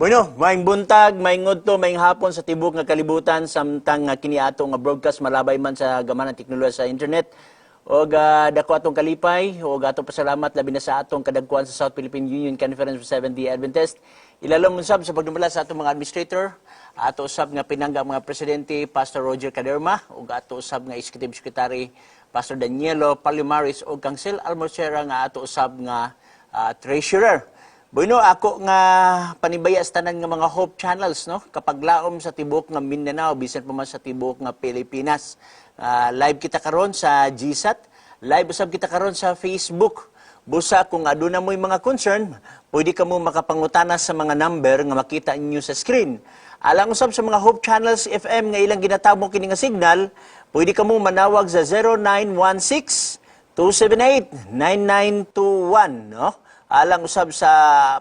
Bueno, maayong buntag, maayong udto, maayong hapon sa tibok nga kalibutan samtang nga kini ato nga broadcast malabay man sa gaman ng teknolohiya sa internet. Og dako atong kalipay og atong pasalamat labi na sa atong kadagkuan sa South Philippine Union Conference of Seventh-day Adventist. Ilalom usab sa pagdumala sa atong mga administrator, ato usab nga pinangga mga presidente, Pastor Roger Caderma, ug ato usab nga executive secretary, Pastor Danielo Palomares, ug kang Sel Almocera nga ato usab nga treasurer. Bueno, ako nga panibaya sa tanan nga mga Hope Channels, no? Kapaglaom sa tibok nga Mindanao, bisan pa man sa tibok nga Pilipinas. Live kita karon sa GSAT, live usab kita karon sa Facebook. Busa kung aduna mo'y mga concern, pwede ka mo makapangutana sa mga number nga makita ninyo sa screen. Alang usab sa mga Hope Channels FM nga ilang ginatabo kini nga signal, pwede ka mo manawag sa 0916 278 9921, no? Alang usab sa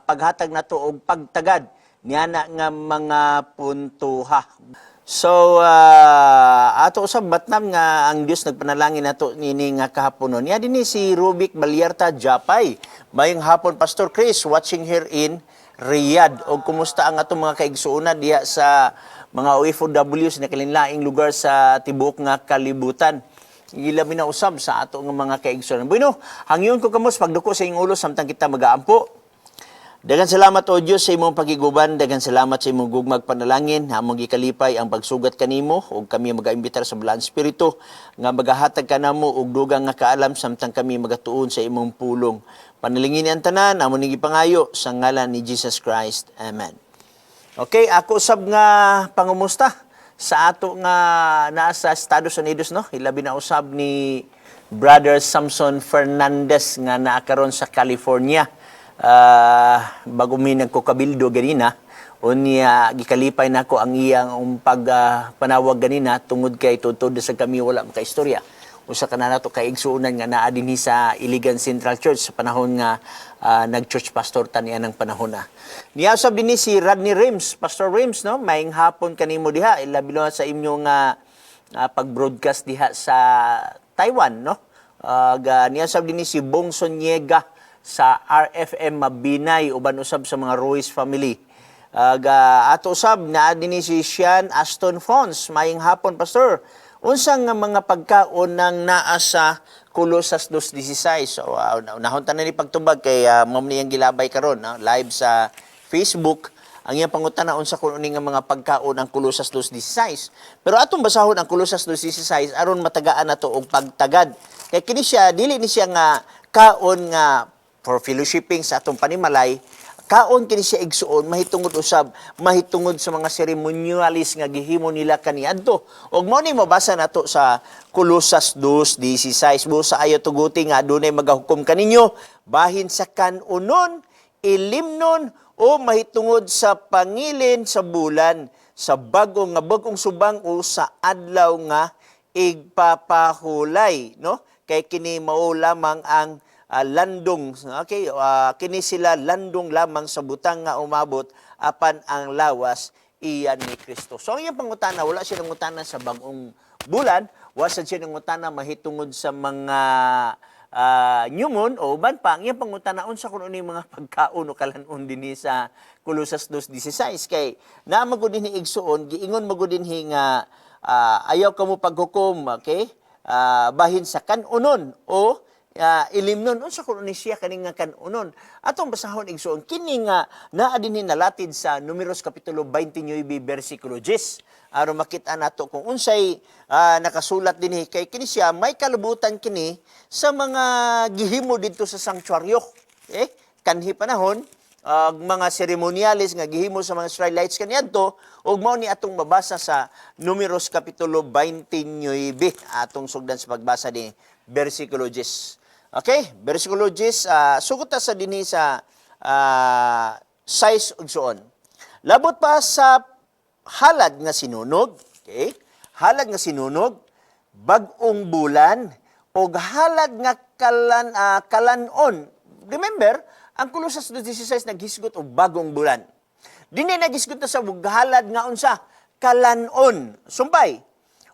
paghatag nato og pagtagad niana nga mga puntuha. So ato usab batnam nga ang Dios nagpanalangin nato nini nga kahaponon. Niya dinhi si Rubik Balyarta Japay. Maayong hapon, Pastor Chris, watching here in Riyadh. Og kumusta ang atong mga kaigsuonan diha sa mga OFWs na kalainlaing lugar sa tibuok nga kalibutan? Ilabi na usab sa ato nga mga kaigsuonan. Bueno, hangyon ko kamos pagduko sa inyong ulo samtang kita magaampo. Daghang salamat, O Dios, sa imong pagiguban, daghang salamat sa imong gugmag panalangin, among gikalipay ang pagsugat kanimo ug kami magaimbitar sa Balaang Espiritu nga magahatag kanamo og dugang nga kaalam samtang kami magatuon sa imong pulong. Panalangin ang tanan, amo ning gipangayo sa ngalan ni Jesus Christ. Amen. Okay, ako usab nga pangumusta sa ato nga naa sa Estados Unidos, no? Ilabi na usab ni Brother Samson Fernandez nga naa karon sa California. Bago mi nagkukabildo ganina, unya gikalipay nako ang iyang pag panawag ganina tungod kay tudtod sa kami wala makaistorya. Usa ka na nato kay igsuonan nga naa dinhi sa Iligan Central Church sa panahon nga nag-church pastor ta niya ng panahon na. Niya usab dinhi si Rodney Rims, Pastor Rims, no? Maayong hapon kanimo diha, ilabi na sa inyong pag-broadcast diha sa Taiwan, no? Niya usab dinhi si Bong Soniega sa RFM Mabinay, uban usab sa mga Ruiz family. Ato usab naa dinhi si Sean Aston Fons. Maayong hapon, Pastor. Unsa nga mga pagkaon nang naa sa Colosas 2:16? So unahon ta na ni pagtubag kay mao niyang gilabay karon, no? Live sa Facebook. Ang iyang pangutana, unsa kuno ni nga mga pagkaon ang Colosas 2:16. Pero atong basahon ang Colosas 2:16 aron matagaan nato og pagtagad. Kay kini siya dili ni siya nga kaon nga for fellowshipping sa atong panimalay, kaon kini siya, igsuon, mahitungod usab mahitungod sa mga ceremonialis nga gihimo nila kaniadto. Og mao ni mabasa nato sa Colosas 2:16: "Busa ayaw tuguti nga adunay magahukom kaninyo bahin sa kanunon, ilimnon o mahitungod sa pangilin sa bulan, sa bag-o nga bag-ong subang o sa adlaw nga igpapahulay," no? Kay kini mao lamang ang landong, okay, kini sila landong lamang sa butang nga umabot, apan ang lawas iyan ni Kristo. So ang iyang pangutana, wala siya nangutana sa bag-ong bulan, wala siya nangutana mahitungod sa mga new moon o uban pa. Ang iyang pangutana, unsa kuno ni mga pagkaon o kalanon dinhi sa Colosas 2:16, kay naa man gud dinhi, igsuon, giingon man gud dinhi nga ayaw kamo paghukom, okay? Bahin sa kanunon o ilimnon. Unsa kuno ni siya kani nga kanunon? Atong basahon, igsuon, kini nga naa dinhi nalatid sa Numeros kapitulo 29 bersikulo 10 aron makita nato kung unsay nakasulat dinhi, kay kini siya may kalubutan kini sa mga gihimo didto sa sanctuaryo eh kanhi panahon, mga seremonialis nga gihimo sa mga Israelites kaniadto. Ug mao ni atong mabasa sa Numeros kapitulo 29. Atong sugdan sa pagbasa ni bersikulo 10. Okay, bersikulo 10, sugot ta sa dinhi sa 6 ug suon. "Labot pa sa halad nga sinunog," okay? "Halad nga sinunog, bag-ong bulan ug halad nga kalanon." Remember, ang Colosas 2:16 naghisgot og bagong bulan. Dinhi naghisgot na sa halad nga unsa? Kalanon. Sumpay.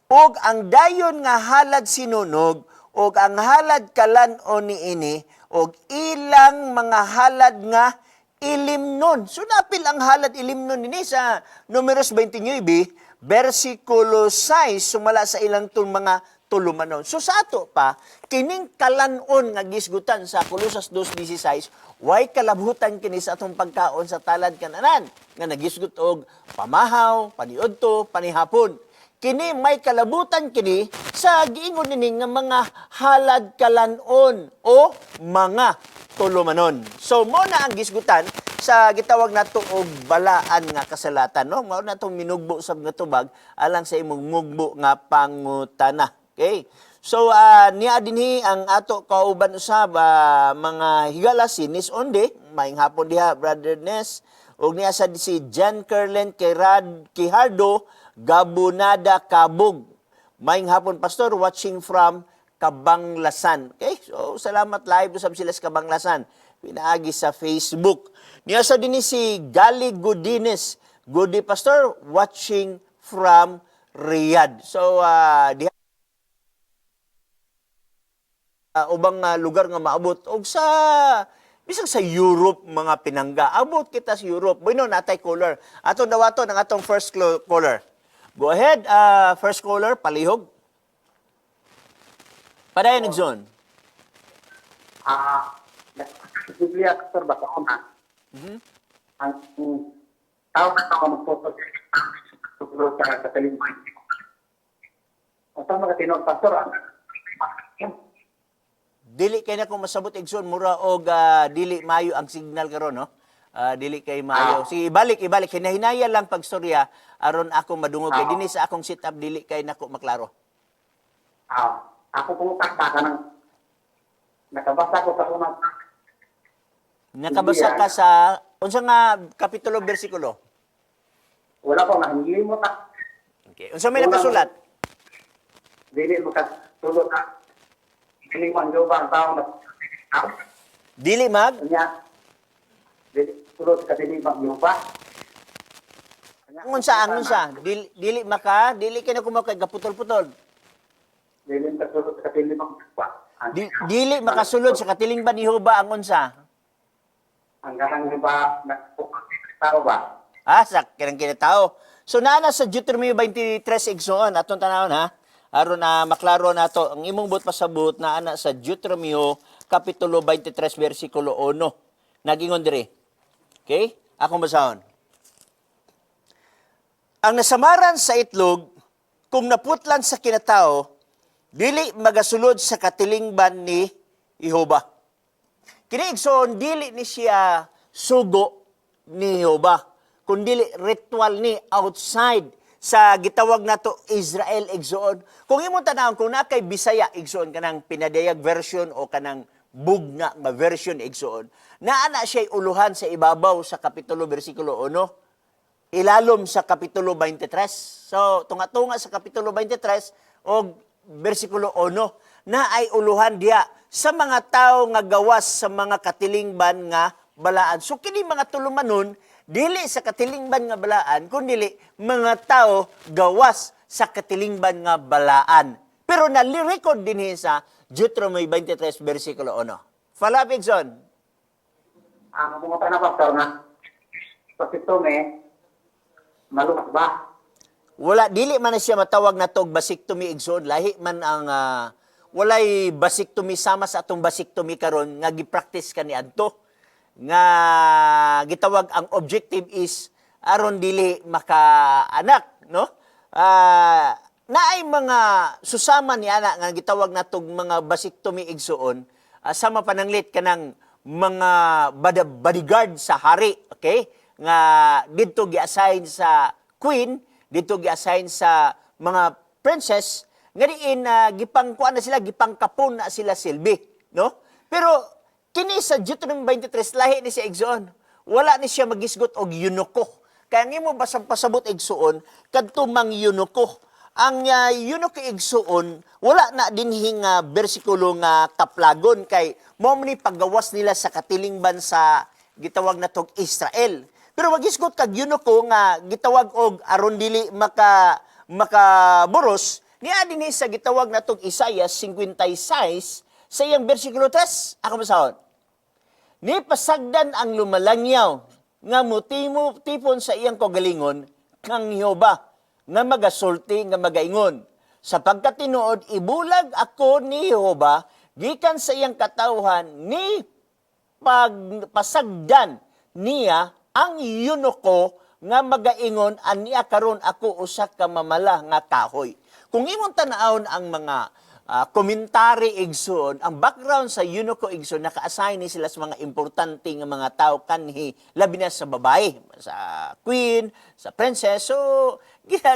"Og ang dayon nga halad sinunog ug ang halad kalan-on niini ug ilang mga halad nga Ilimnon. So napil ang halad ilimnon nini sa Numeros 29, versikulo 6, sumala sa ilang tong mga tulumanon. So sa ato pa, kining kalanon nga gisgutan sa Kolosas 2:16, way kalabhutan kini sa atong pagkaon sa talad kananan nga nagisgot og pamahaw, paniudto, panihapon. Kini may kalabutan kini sa giingon nini nga mga halad kalanon o mga tulumanon. So mo na ang gisgutan sa gitawag nato og balaan nga kasalatan, no? Mao na tong minugbo sab nga tubag alang sa imong mugbo nga pangutana. Okay? So niya dinhi ang ato kauban usab, mga higala, si Nis Onde, maayong hapon diha, Brother Nes. Ug niya sad si Jan Kerlen Kerad Kihardo Gabunada Kabug. Maayong hapon, Pastor, watching from Kabanglasan. Okay? So salamat, live usab sila sa Kabanglasan. Pinaagi sa Facebook. Niya sa dinhi si Gali Godines. Good day, Pastor, watching from Riyadh. So diha ubang lugar nga maabot og sa bisag sa Europe, mga pinangga, abot kita sa Europe. Bueno, natay caller. Atong dawaton ang atong first caller. Go ahead, first caller, palihog. Padayon, Nixon. Sa Biblia, Pastor, basta una. Ang tao na tao magfocus sa katalingman. Ang tama ka tinuod, Pastor, ang Dili kay na kung masabot, Igsoon, mura og dili maayo ang signal karon, no? Dili kay maayo. Sige, ibalik, ibalik. Hinahinaya lang pagstorya aron ako madungog kay dinhi sa akong setup dili kay nako maklaro. Ako po ka ng nakabasa ko sa unang Nakabasa Biblia. Ka sa unsa nga kapitulo, bersikulo? Wala ko na mo ta. Okay. Unsa may nakasulat? Dili mo ka tulog na dili man jo ba ang tao na Dili mag nya dili tulog sa dili ba ba. Ang unsa, ang unsa? Dili, dili maka, dili kay na kumakay gaputol-putol. Dili ka tulog sa dili ba. Dili makasulod sa katilingban ni Jehova ang unsa? Ang garang ba na tao ba? Ah, sa kanang kinatao. So naa na sa Deuteronomy 23, igsoon, atong tanawon ha. Aron na maklaro nato ang imong buot pasabot, naa na sa Deuteronomy kapitulo 23 bersikulo 1. Nagingon diri. Okay? Akong basahon. Ang nasamaran sa itlog, kung naputlan sa kinatao, dili magasulod sa katilingban ni Jehova. Kini, igsoon, dili ni siya sugo ni Jehova, kundili ritual ni outside sa gitawag nato Israel, igsoon. Kung imong tanawon, kung naa kay Bisaya, igsoon, kanang pinadayag version o kanang bugna nga version, igsoon, naa na siya uluhan sa ibabaw sa kapitulo bersikulo 1, ilalom sa kapitulo 23. So, tunga-tunga sa kapitulo 23 o bersikulo 1 na ay uluhan diha sa mga tao nga gawas sa mga katilingban nga balaan. So, kini mga tulumanon, dili sa katilingban nga balaan, kundi mga tao gawas sa katilingban nga balaan. Pero nali-record din sa Deuteronomy 23, versikulo 1. Follow up, Igsoon. Ang pumunta na, Pastor, na vasectomy, maluwag ba? Wala, dili man na siya matawag na tog vasectomy, igsoon. Lahi man ang walay vasectomy sama sa atong vasectomy karon nga gi-practice kaniadto nga gitawag ang objective is aron dili makaanak, no? Naay mga susama ni ana nga gitawag natog mga vasectomy, igsoon, sama pananglit kanang mga bodyguard sa hari, okay, nga didto gi-assign sa queen, didto gi-assign sa mga princess nga diin gipangkuan na sila, gipangkapon na sila silbi, no? Pero kini sa Deuteronomy 23, lahi ni siya, igsoon. Wala ni siya magisgot og eunuko. Kaya ang imo basang pasabot, igsoon, kadto mang eunuko. Ang eunuko, igsoon, wala na dinhi nga bersikulo nga kaplagon kay mao man ni paggawas nila sa katilingban sa gitawag na tog Israel. Pero magisgot kag eunuko nga gitawag og aron dili makaburos, niya dinhi sa gitawag na tog Isaiah 56 sa iyang bersikulo 3. Ako masahon. Ni pasagdan ang lumalangyaw nga mutimo tipon sa iyang kaugalingon kang Jehova nga magasulti nga magaingon, "Sapagkat tinuod ibulag ako ni Jehova gikan sa iyang katawhan, ni pagpasagdan niya ang eunuko nga magaingon, ania karon ako usa ka mamala nga kahoy." Kung imong tan-awon ang mga komentary, igsoon, ang background sa eunuko, igsoon, naka-assign ni sila sa mga importante nga mga tao kanhi, labi na sa babae, sa queen, sa princess. So,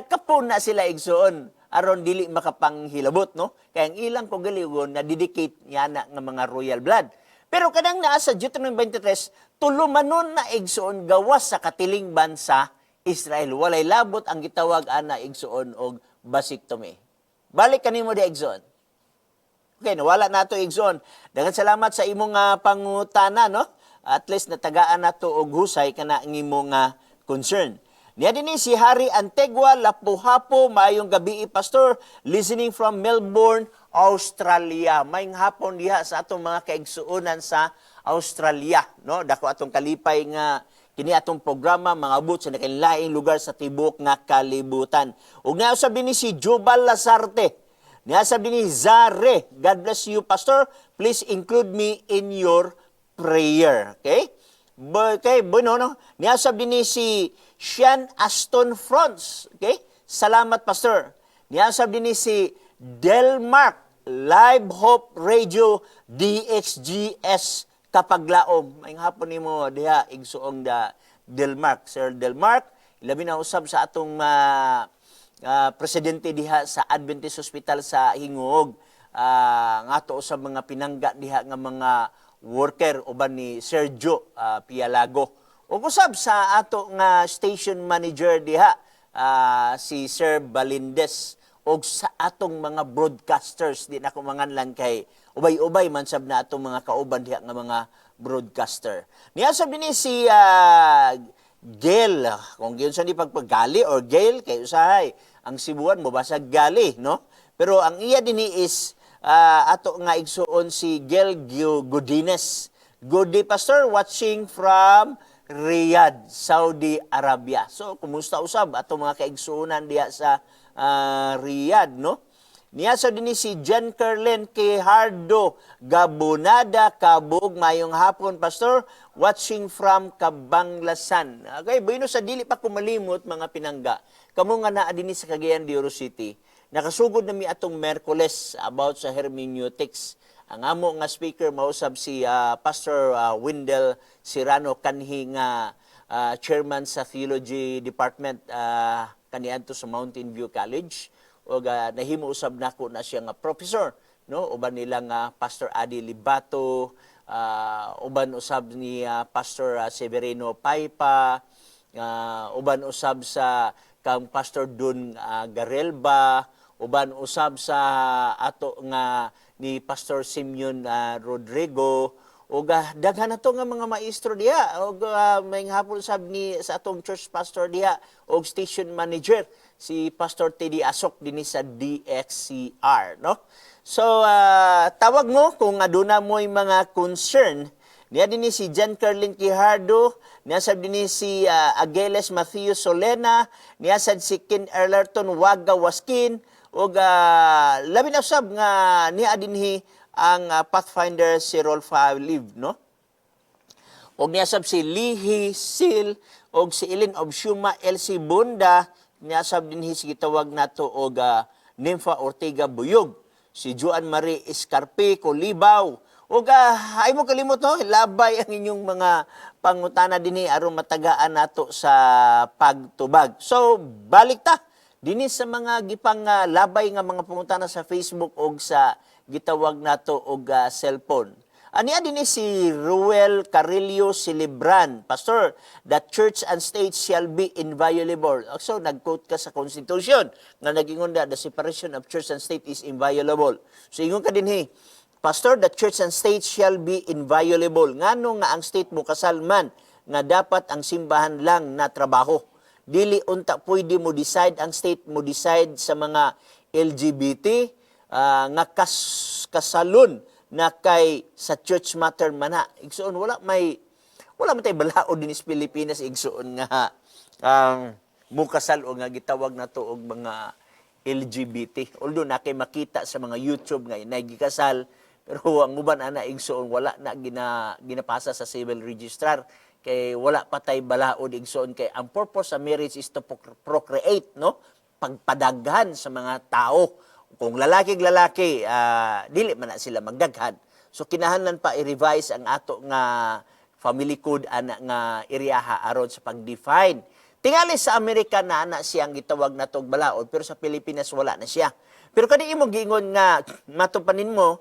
kapon na sila, igsoon, aron dili makapanghilabot, no? Kaya ang ilang kaugalingon na dedicate niya na nga mga royal blood. Pero kanang naa sa Deuteronomy 23, tulumanon na, igsoon, gawas sa katilingban sa Israel. Walay labot ang gitawag ana, igsoon, og vasectomy. Balik kanimo di, igsoon. Okay, nawala na to, igsoon. Daghang salamat sa imong pangutana, no? At least natagaan nato og husay kana ang imong concern. Niya dinhi si Harry Antegua Lapuhapo, "Maayong gabi, Pastor, listening from Melbourne, Australia." Maayong hapon diha sa atong mga kaigsuonan sa Australia, no? Dako atong kalipay nga kini atong programa mangabot sa nakainlaing lugar sa tibuok nga kalibutan. Ug nausab dinhi si Jubal Lazarte. Niya sabi ni Zare, "God bless you, Pastor. Please include me in your prayer." Okay? Okay, bueno, no? Niya sabi ni si Sean Aston Fronts. Okay? "Salamat, Pastor." Niya sabi ni si Delmark, Live Hope Radio DXGS Kapaglaom. Maayong hapon nimo diha, igsuong da Delmark. Sir Delmark, labi na usab sa atong presidente diha sa Adventist Hospital sa Gingoog. Ngato sa mga pinangga diha nga mga worker uban ni Sergio Pialago. Ug usab sa ato nga station manager diha, si Sir Balindes, og sa atong mga broadcasters, di na ko manganlan kay ubay-ubay man sab na atong mga kauban diha nga mga broadcaster. Niya sabi ni si Gail, kung giyon sa ni pagpagali or Gail, kay usahay ang Cebuan mo basa gali, no? Pero ang iya dinhi is ato nga igsuon si Gail Godines. "Good day, Pastor, watching from Riyadh, Saudi Arabia." So, kumusta usab ato mga kaigsuonan diha sa Riyadh, no? Niya sa dinhi si Jen Kerlin Quejardo Gabunada Kabug. "Mayong hapon, Pastor, watching from Kabanglasan." Okay, bueno, sa dili pa kumalimot, mga pinangga. Kamo nga naa dinhi sa Cagayan de Oro City. Nakasugod na mi atong Merkules about sa hermeneutics. Ang amo nga speaker mausab si Pastor Wendell Serrano, kanhi nga chairman sa Theology Department kaniadto sa Mountain View College, ug nahimo usab nako na siya nga professor, no, uban nila nga Pastor Adi Libato, uban usab ni Pastor Severino Paipa, uban usab sa kang Pastor Dun Garelba, uban usab sa ato nga ni Pastor Simeon Rodrigo, ug daghan na to nga mga maestro diha, ug may hapon sab ni sa atong church pastor diha og station manager, si Pastor Teddy Asok dinhi sa DXCR, no? So tawag mo kung aduna mo'y mga concern. Niya dinhi si John Kerlin Quijardo, niya sad dinhi si Ageles Matthew Solena, niya sad si Ken Erlerton Waga Waskin, ug labi na usab nga niya dinhi ang Pathfinder si Rolfa Live, no? Og niya sab si Lihi Sil og si Elin Obsuma LC Bunda, niya sab dinhi si gitawag nato og Nympha Ortega Buyog, si Juan Marie Escarpe Colibaw. Ug ay mo kalimot, no, labay ang inyong mga pangutana dinhi aron matagaan nato sa pagtubag. So balik ta dinhi sa mga gipang labay nga mga pangutana sa Facebook og sa gitawag nato og cellphone. Aniya dinhi si Ruel Carillo Celebran. "Pastor, the church and state shall be inviolable." So, nag-quote ka sa Constitution nga nagingon na the separation of church and state is inviolable. So, ingon ka dinhi, "Pastor, the church and state shall be inviolable. Ngano nga ang state mo kasal man nga dapat ang simbahan lang na trabaho? Dili unta pwede mo decide ang state mo decide sa mga LGBT nga kasalon. na kay sa church matter man na. Igsuon, wala man tay balaod din sa Pilipinas, igsuon, nga ang mukasal o nga gitawag na to og mga LGBT. Although na kay makita sa mga YouTube nga nagikasal, pero ang uban ana, igsuon, wala na ginapasa sa civil registrar kay wala pa tay balaod, igsuon, kay ang purpose sa marriage is to procreate, no, pagpadaghan sa mga tao. Kung lalaki lalaki, dili man na sila magdaghan. So kinahanglan pa i-revise ang ato nga family code ana nga iriyaha aron sa pag-define. Tingali sa Amerika na ana siyang gitawag na tog balaod, pero sa Pilipinas wala na siya. Pero kani imong giingon nga matupanin mo,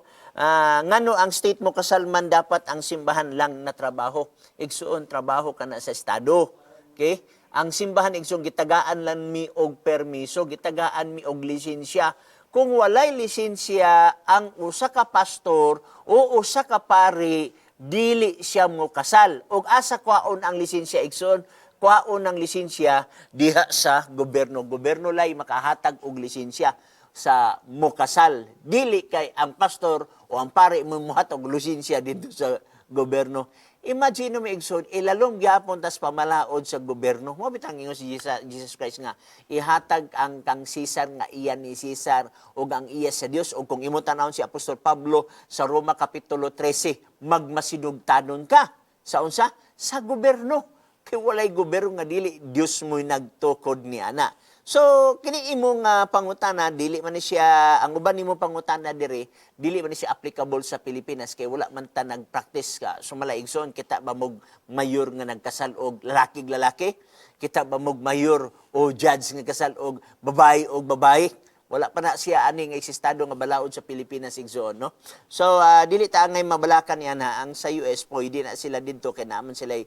ngano ang state mo kasal man dapat ang simbahan lang na trabaho? Igsuon, trabaho ka na sa estado. Okay? Ang simbahan, igsuon, gitagaan lang mi og permiso, gitagaan mi og lisensya. Kung walay lisensya ang usa ka pastor o usa ka pari, dili siya mo kasal. Og asa kwaon ang lisensya, igsuon? Kwaon ang lisensya diha sa gobyerno. Gobyerno lay makahatag og lisensya sa mokasal. Dili kay ang pastor o ang pari mo muhatag og lisensya dito sa gobyerno. Imagine mo, igsoon, ilalong gyapon tas pamalaod sa gobyerno. Mo bitang ingon si Jesus Christ nga ihatag ang kang Caesar nga iya ni Caesar ug ang iya sa Dios. Ug kung imo tanawon si Apostol Pablo sa Roma kapitulo 13, magmasinugtanon ka sa unsa? Sa gobyerno. Kay walay gobyerno nga dili Dios mo'y nagtukod ni ana. So kini imong pangutana, dili man ni siya, ang uban nimo pangutana diri, dili man ni siya applicable sa Pilipinas kay wala man ta nag-practice ka. Sumala, igsoon, kita ba mog mayor nga nagkasal og lalaki lalaki? Kita ba mog mayor o judge nga kasal og babae og babae? Wala pa na siya ani nga eksistado nga balaod sa Pilipinas, igsoon, no? So dili ta angay mabalakan niya na ang sa US pwede na sila didto kay naman sila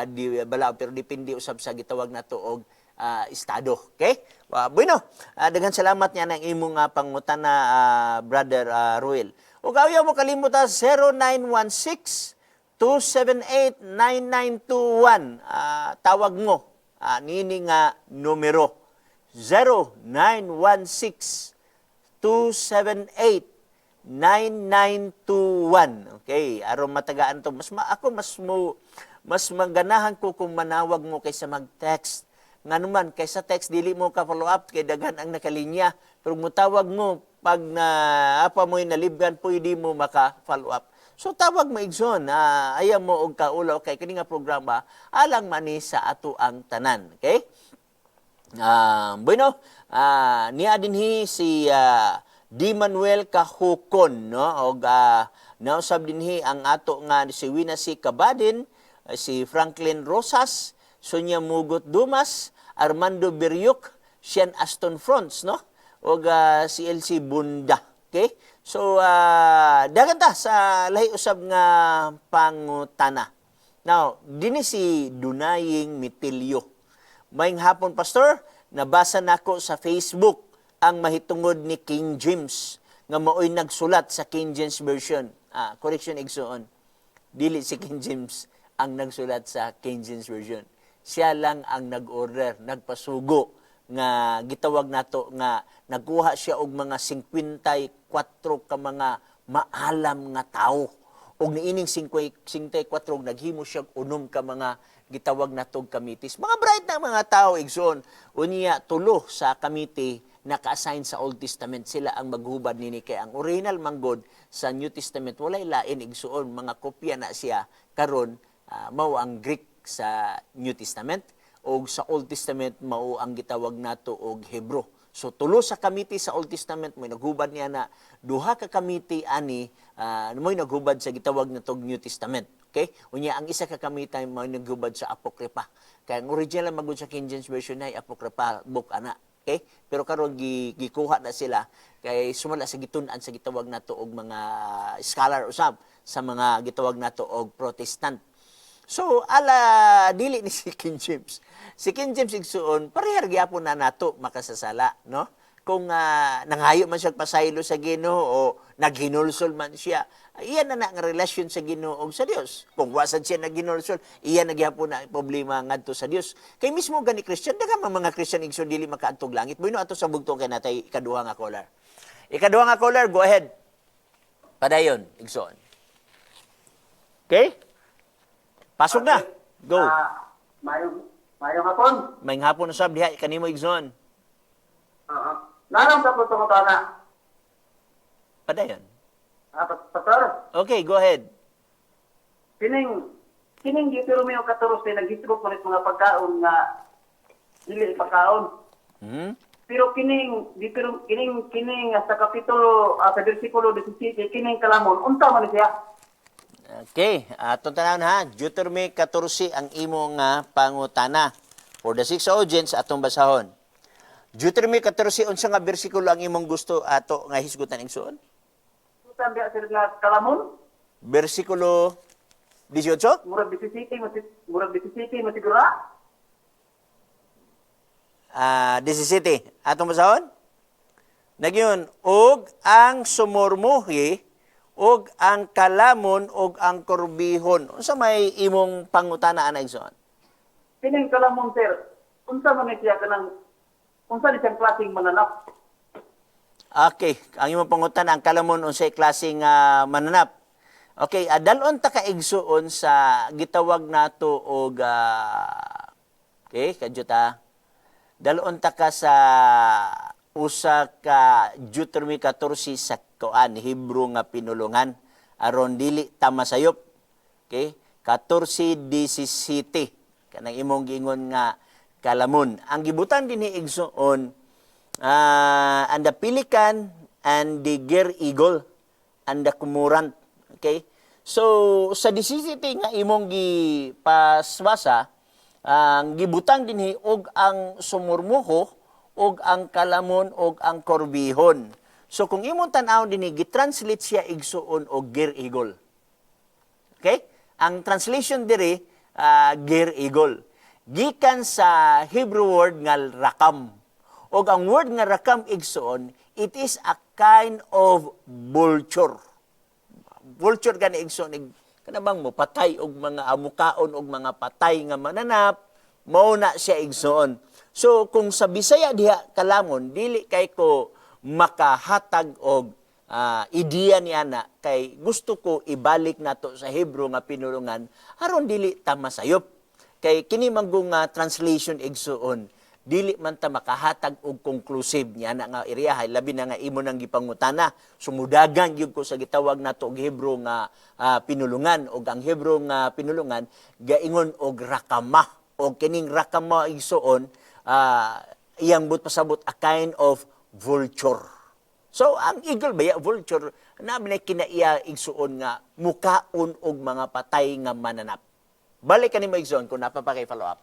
di balaod, pero depende usab sa gitawag nato og estado. Okay? Bueno, daghan salamat niya ng imong pangutana, brother Ruel. Ug ayaw mo kalimutan 0916 278 9921. Tawag mo nini nga numero 0916 278 9921. Okay, aron matagaan to. Mas ma, ako mas mo mas maganahan ko kung manawag mo kaysa mag-text. Nganuman kaysa text dili mo ka follow up kay daghan ang nakalinya. Pero mutawag mo, pag na apa mo'y nalibgan, pwede mo maka-follow up. So tawag mo, igsoon, na ayaw mo og kaulaw kay kini nga programa alang man ni sa ato ang tanan. Okay? Bueno, niya dinhi si Di Manuel Kahukon, no? Og nausab dinhi ang ato nga si Wina si Kabadin, si Franklin Rosas, Sonia Mugot Dumas, Armando Biryuk, Sean Aston Fronts, no? Og si LC Bunda. Okay? So, daghan ta sa lahi usab nga pangutana. Now, dinhi si Dunaying Mitilyo. "Maayong hapon, Pastor. Nabasa nako sa Facebook ang mahitungod ni King James nga maoy nagsulat sa King James Version." Correction, igsuon. Dili si King James ang nagsulat sa King James Version. Siya lang ang nag-order, nagpasugo nga gitawag nato nga nagkuha siya og mga 54 ka mga maalam nga tawo. Ug niining 54 naghimo siya og 6 ka mga gitawag natog committees. Mga bright na mga tao, igsoon. Unya tulo sa committee naka-assign sa Old Testament, sila ang maghubad nini kay ang original manggod sa New Testament walay lain, igsuon, mga kopya na siya karon. Mao ang Greek sa New Testament o sa Old Testament mao ang gitawag nato og Hebrew. So tulo sa committee sa Old Testament mo naghubad niya na duha ka committee ani mo'y naghubad sa gitawag na tog New Testament. Okay? Unya ang isa ka committee mo naghubad sa Apocrypha. Kay ang original magud sa King James Version ay Apocrypha book ana. Okay? Pero karon gikuha na sila kay sumala sa gitun-an sa gitawag nato og mga scholar usab sa mga gitawag nato og Protestant. So ala dili ni si King James. Si King James, igsuon, parehar gyapon na nato makasasala, no? Kung nanghayo man siya pasaylo sa Ginoo o naghinulsol man siya, iyan na na ang relasyon sa Ginoo ug sa Dios. Kung wa sad siya naghinulsol, iyan na gyapon na problema ngadto sa Dios. Kay mismo gani Christian, daghan man mga Christian, igsoon, dili makaadtog langit. Bueno, ato sa bugtong kay natay ikaduha nga caller. Ikaduha nga caller, go ahead. Padayon, igsoon. Okay? Pasok na. Go. Ah, mayong hapon. Maayong hapon usab diha kanimo, igsoon. Oo. Narang sa puto ko na. Padayon. Ah, Pastor, Okay, go ahead. Kining Deuteronomio 14 naghisgot man mga pagkaon nga dili ipakaon. Pero kining Deuteronomio kining kining sa kapitulo sa bersikulo 17, kining kalamon, unsa man ni siya? Okay, atong tanawon ha, Deuteronomy 14 ang imo nga pangutana. For the six audience, atong basahon. Deuteronomy 14, unsa nga bersikulo ang imong gusto ato nga hisgutan, igsoon? Unsa biya sir nga kalamon? Bersikulo 18? Murag 17 mo siguro. Ah? Ah, 17. Atong basahon? Nagyun, og ang sumurmuhi, og ang kalamon, og ang korbihon. Unsa may imong pangutana ana, igsoon? Kining kalamon, sir, unsa man ni siya, kanang unsa ni siyang klaseng mananap? Okay, ang imong pangutana, ang kalamon, unsay klaseng mananap. Okay, adalon ta ka, igsuon, sa gitawag nato og okay, kadyot ha. Dalon ta ka sa usa ka Deuteronomy 14 sa kuan Hebrew nga pinulungan aron dili ta masayop. Okay? 14:17 kanang imong giingon nga kalamon. Ang gibutan dinhi, igsuon, and the pelican and the gier eagle and the cormorant. Okay? So sa 17 nga imong gipaswasa, ang gibutang dinhi og ang sumurmuho og ang kalamon og ang korbihon. So kung imong tan-aw dinhi, gitranslate siya, igsuon, og gier eagle. Okay? Ang translation diri, gier eagle. Gikan sa Hebrew word nga rakam. Og ang word nga rakam, igsuon, it is a kind of vulture. Vulture gani, igsuon, kana bang mo patay og mga amukaon og mga patay nga mananap, mao na siya, igsuon. So kung sa Bisaya diha kalamon, dili kay ko makahatag og ideya ni ana kay gusto ko ibalik nato sa Hebrew nga pinulungan aron dili ta masayop. Kay kini manggong nga translation, igsuon, dili man ta makahatag og conclusive niya na nga area, labi na nga imo nang gipangutana. Sumudagan gyud ko sa gitawag nato og Hebrew nga pinulungan, og ang Hebrew nga pinulungan gaingon og rakama, og kining rakama, igsuon, iyang but pasabot a kind of vulture. So ang eagle ba ya, vulture na man kinaiya, igsuon, nga mukaon og mga patay nga mananap. Balik kanimo, igsuon, kung naa pa kay follow up.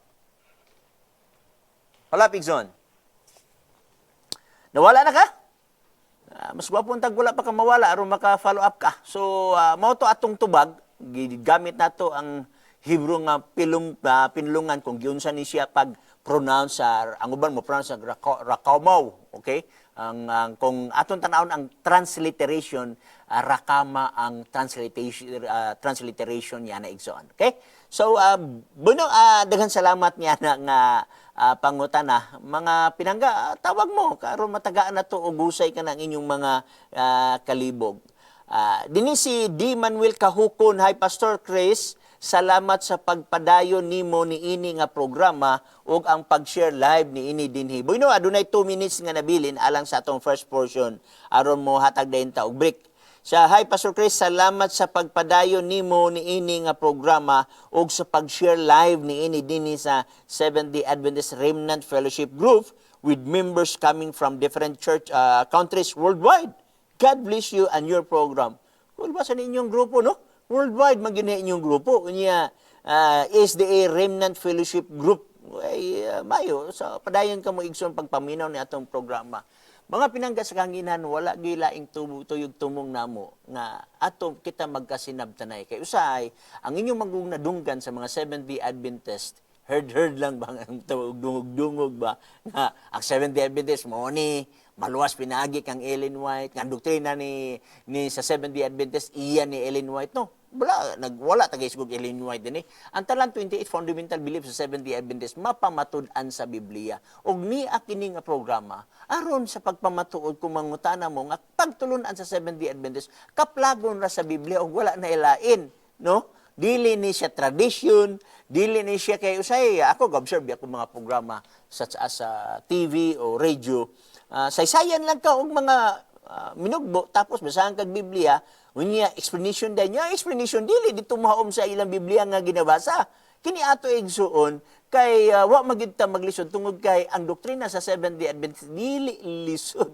Follow up, igsoon. Nawala na ka? Mas gwapo tag wala pa ka mawala aron maka-follow up ka. So mao to atong tubag, gigamit nato ang Hebrew nga pilong pinulungan kung giunsa ni siya pag pronounce sa ang uban mo pronounce sa rakamow, okay? Ang kung atong tan-awon ang transliteration, rakama ang transliteration niya na, igsoon. Okay? So bueno, daghan salamat niya na nga pangutana. Mga pinangga, tawag mo karon matagaan na to og husay ka ng inyong mga kalibog. Dinhi si D. Manuel Kahukon, "Hi Pastor Chris, salamat sa pagpadayon nimo niini nga programa ug ang pag-share live niini dinhi." Bueno, adunay 2 minutes nga nabilin alang sa atong first portion aron mo hatag dayon ta og break. Sa "Hi Pastor Chris, salamat sa pagpadayon nimo niini nga programa ug sa pag-share live niini dinhi sa Seventh-day Adventist Remnant Fellowship Group with members coming from different church countries worldwide. God bless you and your program." Kung ba sa inyong grupo, no? Worldwide man gyud inyong grupo. Unya, SDA Remnant Fellowship Group. Ay, mayo, so, padayon ka mo, igsoon, pagpaminaw ni atong programa. Mga pinangga sa kahanginan, wala gyud laing tuyog tumong namo nga ato kita magkasinabtanay. Kay usahay, ang inyong manggong nadunggan sa mga Seventh-day Adventist, heard-heard lang ba ang dungog-dungog ba nga ang Seventh-day Adventist mo ni maluwas pinaagi kang Ellen White, nga ang doktrina ni sa Seventh-day Adventist iya ni Ellen White, no? Wala nagwala ta guys Ellen White dinhi. Ang talang 28 fundamental beliefs sa Seventh-day Adventist mapamatud-an sa Biblia. Ug niya kini nga programa aron sa pagpamatuod kung mangutana mo nga pagtulunan sa Seventh-day Adventist kaplagon ra sa Biblia ug wala na ilain, no? Dili ni siya tradition, dili ni siya kay usay ako ga-observe ako mga programa such as sa TV o radio. Saysayan lang ka og mga minugbo, tapos basahan kag Biblia, unya explanation din niya, explanation dili dito maom sa ilang Biblia nga ginabasa. Kini ato igsuon kay wa magid ta maglisod tungod kay ang doktrina sa Seventh-day Adventist dili lisod.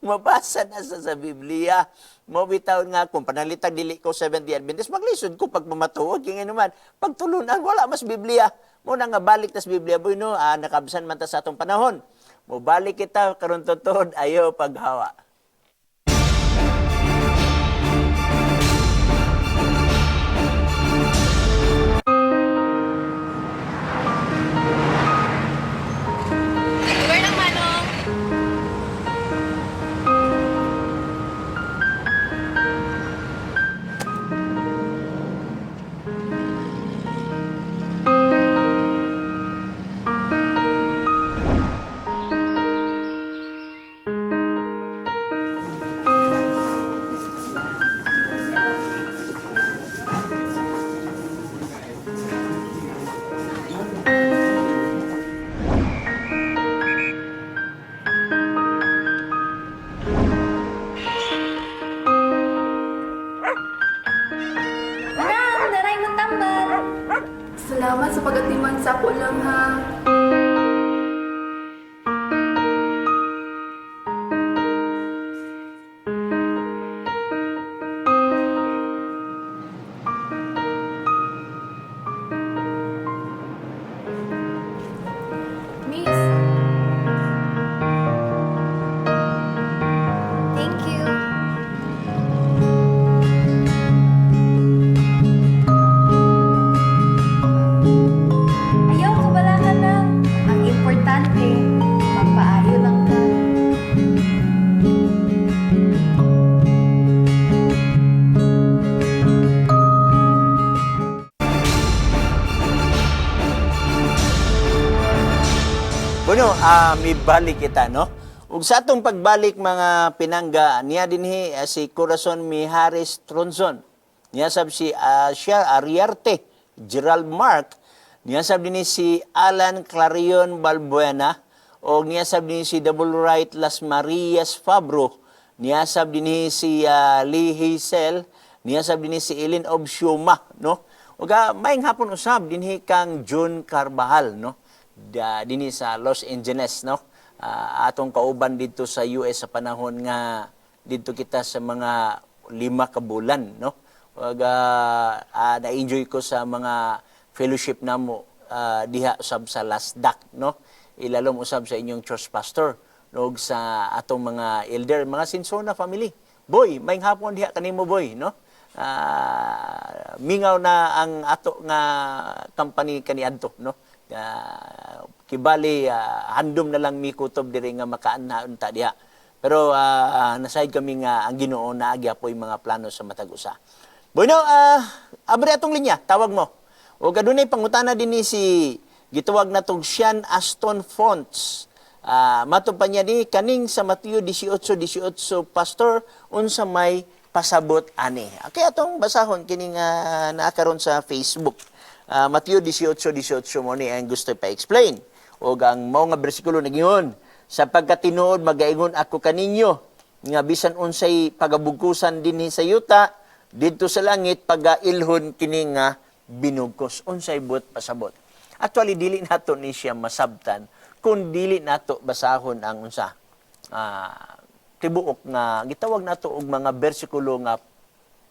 Mabasa na sa Biblia. Mo bitaw nga kung panalitag dili ko Seventh-day Adventist, maglisod ko pag mamatuod kay ngano man pagtulunan wala mas Biblia. Mo na nga balik tas Biblia, boy, no, nakabsan man ta sa atong panahon. Mo balik kita karon tutod, ayo paghawa. Lugar ng Manong. Manang, naray mo tambal. Salamat sa pagatiman sa ako lang ha. Miss, Thank you. Ayaw, kabala ka lang. Ang importante, magpaayo lang ka. Bueno, mibalik kita, no? Ug sa atong pagbalik mga pinangga, niya dinhi si Corazon Mijares Tronson. Niya sab si siya Ariarte Gerald Mark. Niya sab dinhi si Alan Clarion Balbuena og niya sab dinhi si Double Right Las Marias Fabro. Niya sab dinhi si Lee Hazel. Niya sab dinhi si Eileen Obsioma, no? Ug maayong hapon usab dinhi kang June Carbajal, no? Dinhi sa Los Angeles, no? Atong kauban dito sa US sa panahon nga dito kita sa mga 5 ka bulan, no? Ug na-enjoy ko sa mga fellowship namo diha usab sa Lasdak, no? Ilalom usab sa inyong church pastor ug sa atong mga elder, mga Sinsona family. Boy, maayong hapon diha kanimo, boy, no? Mingaw na ang ato nga company kaniadto, no? Kibali handom na lang mi kutob diri nga makaanhaon ta diha. Pero nasayd kami nga ang Ginoo naagya po'y mga plano sa matag usa. Bueno, abre atong linya, tawag mo. O adunay pangutana dinhi si gitawag na tong Sean Aston Fonts. Mato pa niya ni kaning sa Mateo 18:18, pastor, unsa may pasabot ani. Okay, atong basahon kini nga naa karon sa Facebook. Mateo 18:18 mo ni ang gusto pa-explain. Og ang mao nga bersikulo nagingon, sapagkat tinuod magaingon ako kaninyo nga bisan unsay pagabugkusan dinhi sa yuta didto sa langit pagailhon kini nga binugkos. Unsay buot pasabot? Actually dili nato ni siya masabtan kung dili nato basahon ang unsa tibuok nga gitawag nato og mga bersikulo nga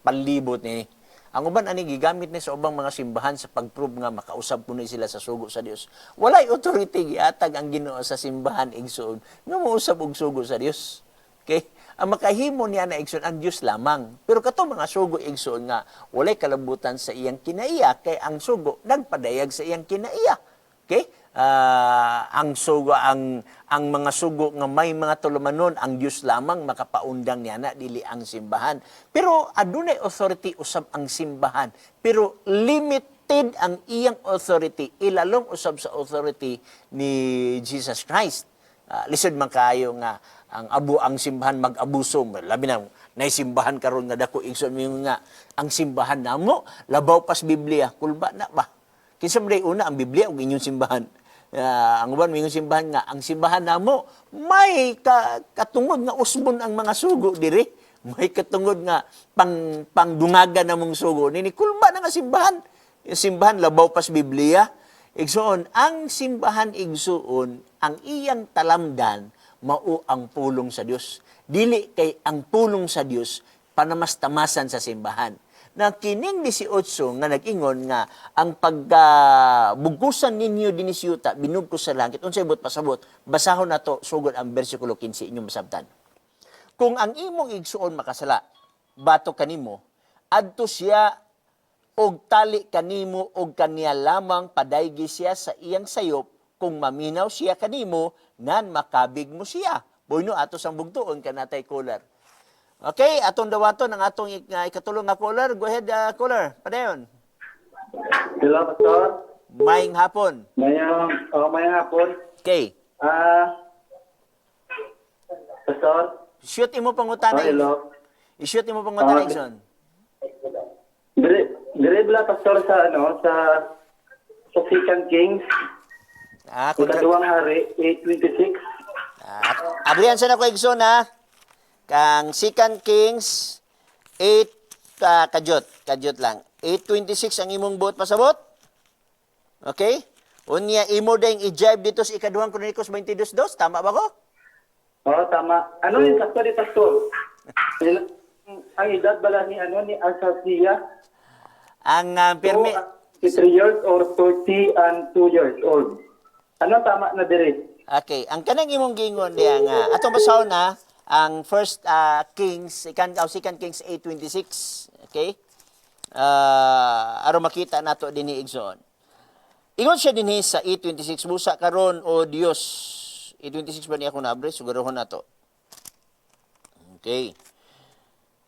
palibot ni. Ang uban ani gigamit ni sa ubang mga simbahan sa pag-prove nga makausab kuno sila sa sugo sa Dios. Walay authority giatag ang Ginoo sa simbahan, igsoon, nga mousab og sugo sa Dios. Okay? Ang makahimo niya na, igsoon, ang Dios lamang. Pero kato mga sugo, igsoon, nga walay kalabutan sa iyang kinaiya kay ang sugo nagpadayag sa iyang kinaiya. Okay? Ah, ang sugo ang mga sugo nga may mga tulumanon, ang Dios lamang makapaundang niya na, dili ang simbahan. Pero adunay authority usab ang simbahan, pero limited ang iyang authority, ilalong usab sa authority ni Jesus Christ. Ah, lisod man kaayo nga ang abu ang simbahan mag-abuso, labi na nay simbahan karon nga dako, igsoon mo nga ang simbahan namo labaw pas Biblia. Kulba na ba? Kinsa man day una, ang Biblia ug inyong simbahan? Ah, ang uban mingon simbahan nga ang simbahan namo may katungod nga usbon ang mga sugo diri, may katungod nga pangdungagan namong sugo nini. Kulba na nga simbahan. Yung simbahan labaw pas Biblia. Igsoon, ang simbahan, igsoon, ang iyang talamdan mao ang pulong sa Dios. Dili kay ang pulong sa Dios panamastamasan sa simbahan. Na kining 18 nga nag-ingon nga ang pagkabugkusan ninyo dinhi sa yuta binugkos sa langit, unsay buot pasabot? Basahon nato sugod ang bersikulo 15, inyong masabtan. Kung ang imong igsuon makasala, batok kanimo, adto siya og tali kanimo og kaniya lamang, padaygi siya sa iyang sayop. Kung maminaw siya kanimo, nan makabig mo siya. Bueno, ato sang bugtuon kanatay caller. Okay, atong dawaton ang atong nga ikatulo nga caller. Go ahead, caller. Padayon. Hello, Pastor. Maayong hapon. Mayong hapon. Okay. Ah, Pastor. Shoot imo pangutana. Oh, hello. I-shoot imo pangutana, Ah, Igsoon. Dire bala, Pastor, sa ano sa Second Kings, Ah, kontra- ikaduhang hari 8:26. Ah, abrihan sa nako, Igsoon, ha. Kang Second Kings 8, kadyot, kadyot lang. 8:26 ang imong buot pasabot. Okay? Unya imo ding i-jibe dito sa Ikaduhang Kronikos 22:2, tama ba ko? Oo, tama. Ano yung sakto ni Pastor? Ang edad bala ni ano ni Azaziah? Ang pirmi 3 years or 30 and 2 years old. Ano tama na dire? Okay, ang kanang imong giingon diya nga atong basahon na ang First Kings, Second Kings 8:26, okay? Aron makita nato dinhi, igsoon. Ingon siya dinhi sa 8:26, "Busa karon, o Dios." 8:26 ba niya ako naabre? Sigurohon nato. Okay.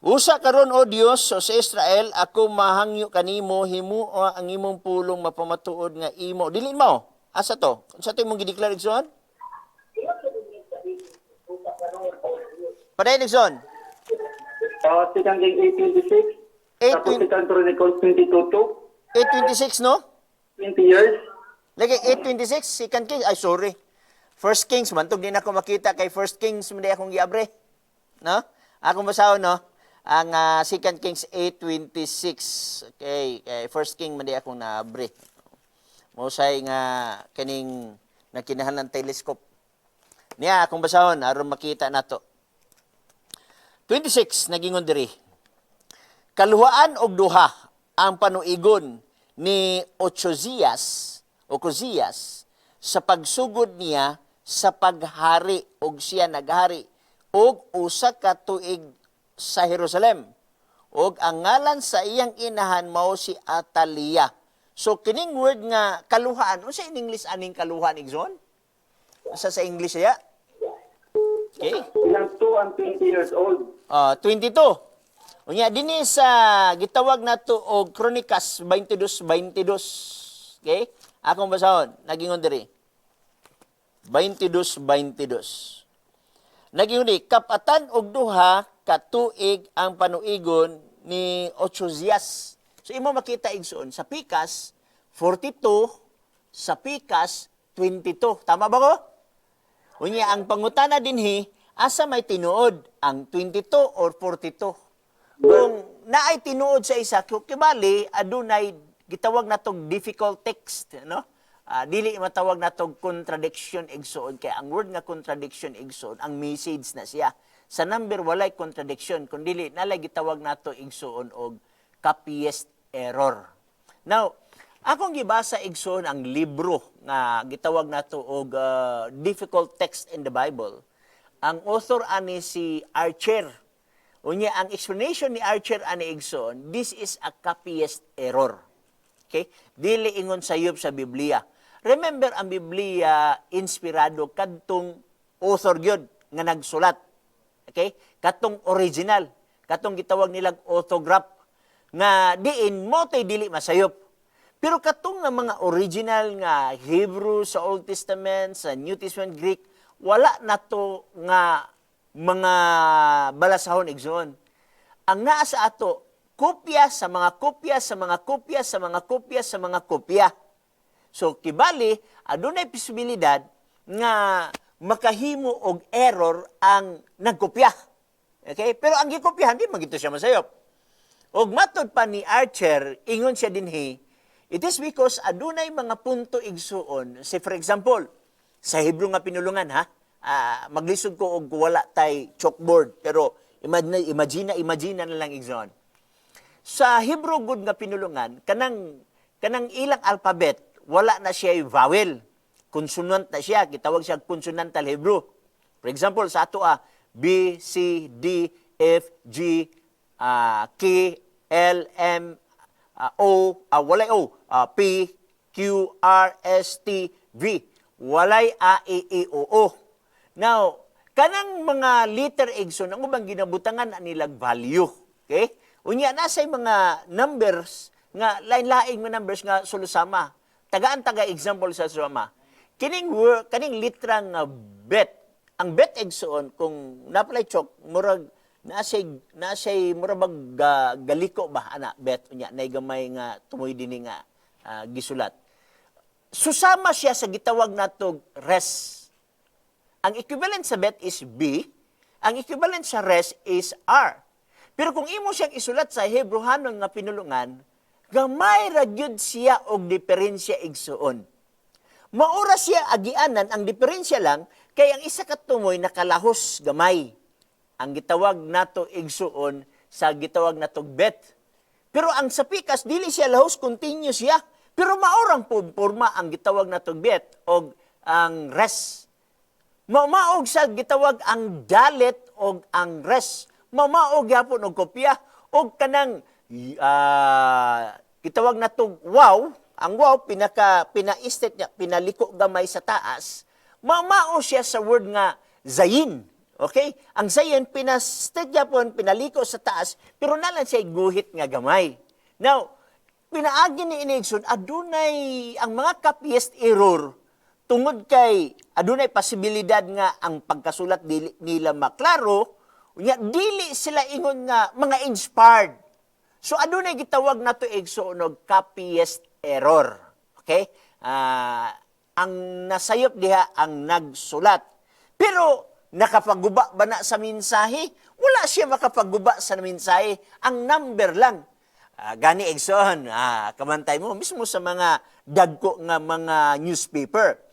"Usa karon, o Dios o sa Israel, ako mahangyo kanimo, himuo ang imong pulong mapamatuod nga imo." Dili mo. Asa to? Unsa to imong gideklara, igsoon? Padayon, igsoon. Oh, Second King 8:26. Tapos 8:20 Second Chronicles 22:2. 8:26, no? 20 years. Lagi 8:26, Second Kings. Ay, sorry. First Kings man tug di na ako makita kay First Kings man di akong giabre. No? Akong basahon, no. Ang Second Kings 8:26. Okay, kay First King man di akong naabre. Mausay nga kining nagkinahanglan telescope. Niya akong basahon aron makita nato. 26, nagingon diri. Kaluhaan og duha ang panuigon ni Ochozias, Okozias, sa pagsugod niya sa paghari, og siya naghari og 1 ka tuig sa Jerusalem. Og ang ngalan sa iyang inahan mao si Atalia. So kining word nga kaluhaan, unsa in English aning kaluhaan, igsoon? Asa sa English siya? Okay. Ilang 2 and 20 years old. Ah, 22. Unya dinhi sa gitawag nato og Kronikas 22:22. Okay? Akong basahon, nagingon diri. 22:22. Nagingon di, kapatan og 2 ka tuig ang panuigon ni Ochozias. So imo makita, igsoon, sa pikas 42, sa pikas 22. Tama ba ko? Unya ang pangutana dinhi, asa may tinuod, ang 22 or 42? Kung naay tinuod sa isa, kibali adunay gitawag natog difficult text, no? Ah, dili matawag natog contradiction, igsoon, kay ang word nga contradiction, igsoon, ang message na siya. Sa number walay contradiction, kun dili nalay gitawag nato, igsoon, og copyist error. Now, akong gibasa, igsoon, ang libro nga gitawag nato og difficult text in the Bible. Ang author ani si Archer. Unya ang explanation ni Archer ani, igsoon, this is a copyist error. Okay? Dili ingon sayop sa Biblia. Remember, ang Biblia inspirado kadtong author gyud nga nagsulat. Okay? Katong original, katong gitawag nilang autograph nga diin mo tay dili masayop. Pero katong nga mga original nga Hebrew sa Old Testament, sa New Testament Greek, wala na to nga mga balasahon, igsoon. Ang naa sa ato, kopya sa mga kopya sa mga kopya sa mga kopya sa mga kopya. So kibali, adunay posibilidad nga makahimo og error ang nagkopya. Okay? Pero ang gikopyahan, di man gito siya masayop. Og matod pa ni Archer, ingon siya dinhi, it is because adunay mga punto, igsuon. Say, for example, sa Hebrew nga pinulungan ha, maglisod ko og wala tay chalkboard, pero imagine imagine imagine na lang, igsuon. Sa Hebrew gud nga pinulungan, kanang ilang alphabet, wala na siya vowel. Consonant na siya, gitawag siya consonantal Hebrew. For example, sa ato B C D F G K L M O, walay O, P Q R S T V. Walay A E I O O. Now, kanang mga letter, igsoon, ang ubang ginabutangan na nilag value. Okay? Unya na mga numbers nga lain-laing mga numbers nga sulusama. Tagaan taga example sa suma. Kining word, kaning litra nga bet. Ang bet, igsoon, kung napalay chalk, murag naa say murag bag galiko ba ana bet, unya nay gamay nga tumoy dinhi nga gisulat. Susama siya sa gitawag natog res. Ang equivalent sa bet is B, ang equivalent sa res is R. Pero kung imo siyang isulat sa Hebrehanon nga pinulungan, gamay ra gyud siya og diferensya, igsuon. Maura siya agianan, ang diferensya lang kay ang isa ka tumoy nakalahos gamay. Ang gitawag nato, igsuon, sa gitawag nato bet. Pero ang sa pikas dili siya lahos, continuous siya. Pero maorang porma ang gitawag nato bet og ang res. Mamaog sa gitawag ang dalet og ang res. Mamaog gyapon og kopya og kanang gitawag natog waw, ang waw pinaka pina-state niya, pinaliko gamay sa taas. Mamao siya sa word nga zayin. Okay? Ang zayin pina-state gyapon pinaliko sa taas, pero nalan siya guhit nga gamay. Now, pinaagi ni ini, igsoon, adunay ang mga copyist error tungod kay adunay posibilidad nga ang pagkasulat dili nila maklaro, unya dili sila ingon nga mga inspired. So adunay gitawag nato, igsoon, og copyist error. Okay? Ang nasayop diha ang nagsulat. Pero nakapaguba ba na sa mensahe? Wala siya makapaguba sa mensahe. Ang number lang. Gani, igsoon, kamantay mo mismo sa mga dagko nga mga newspaper.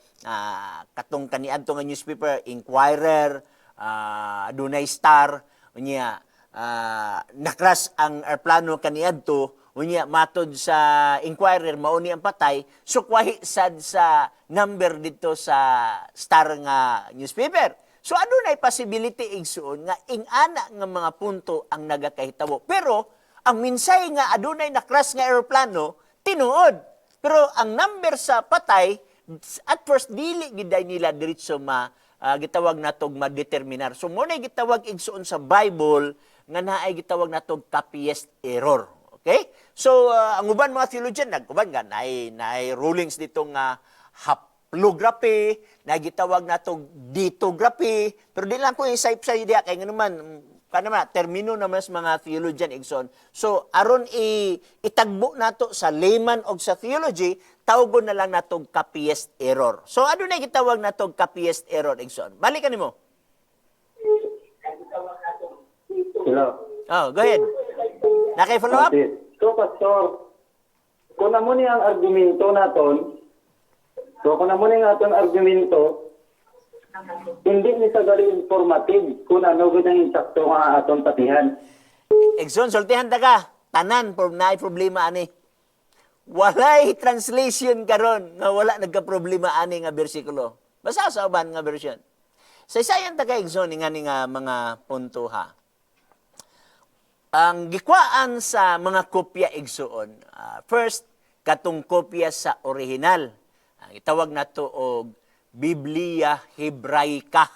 Katong kaniadto nga newspaper, Inquirer, adunay Star, unya nakras ang aeroplano kaniadto, unya matod sa Inquirer mao ni ang patay, so kwahi sad sa number dito sa Star nga newspaper. So adunay possibility, igsuon, nga ing-ana nga mga punto ang nagakahitabo. Pero ang minsay nga adunay nakras nga eroplano, tinuod. Pero ang number sa patay, at first dili giday nila diretso ma gitawag natog madeterminar. So mo na gitawag, igsuon, sa Bible nga naay gitawag natog copyist error. Okay? So ang uban mga theologian nag-uban nga naay rulings dito nga haplography, na gitawag natog ditography, pero di lang ko isayp sa diya kay ngano man termino naman sa mga theologian, igsoon. So aron itagbo nato sa layman og sa theology, tawgon na lang natog copyist error. So ano na gitawag natog copyist error, igsoon? Balikan nimo. Hello. Oh, go ahead. Nakay follow up? Okay. So, Pastor, kung namo ni ang argumento naton, so kung namo ni ang aton argumento, hindi ni sa gali informative kung ano gud ang insakto nga aton patihan. Igsoon, sultihan ta ka. Tanan por naay problema ani. Walay translation karon nga wala nagka-problema ani nga bersikulo. Basta sa uban nga version. Sa isayan ta ka, igsoon, nga ni nga mga punto ha. Ang gikwaan sa mga kopya, igsuon, first katong kopya sa original. Ang itawag nato og Biblia Hebraica.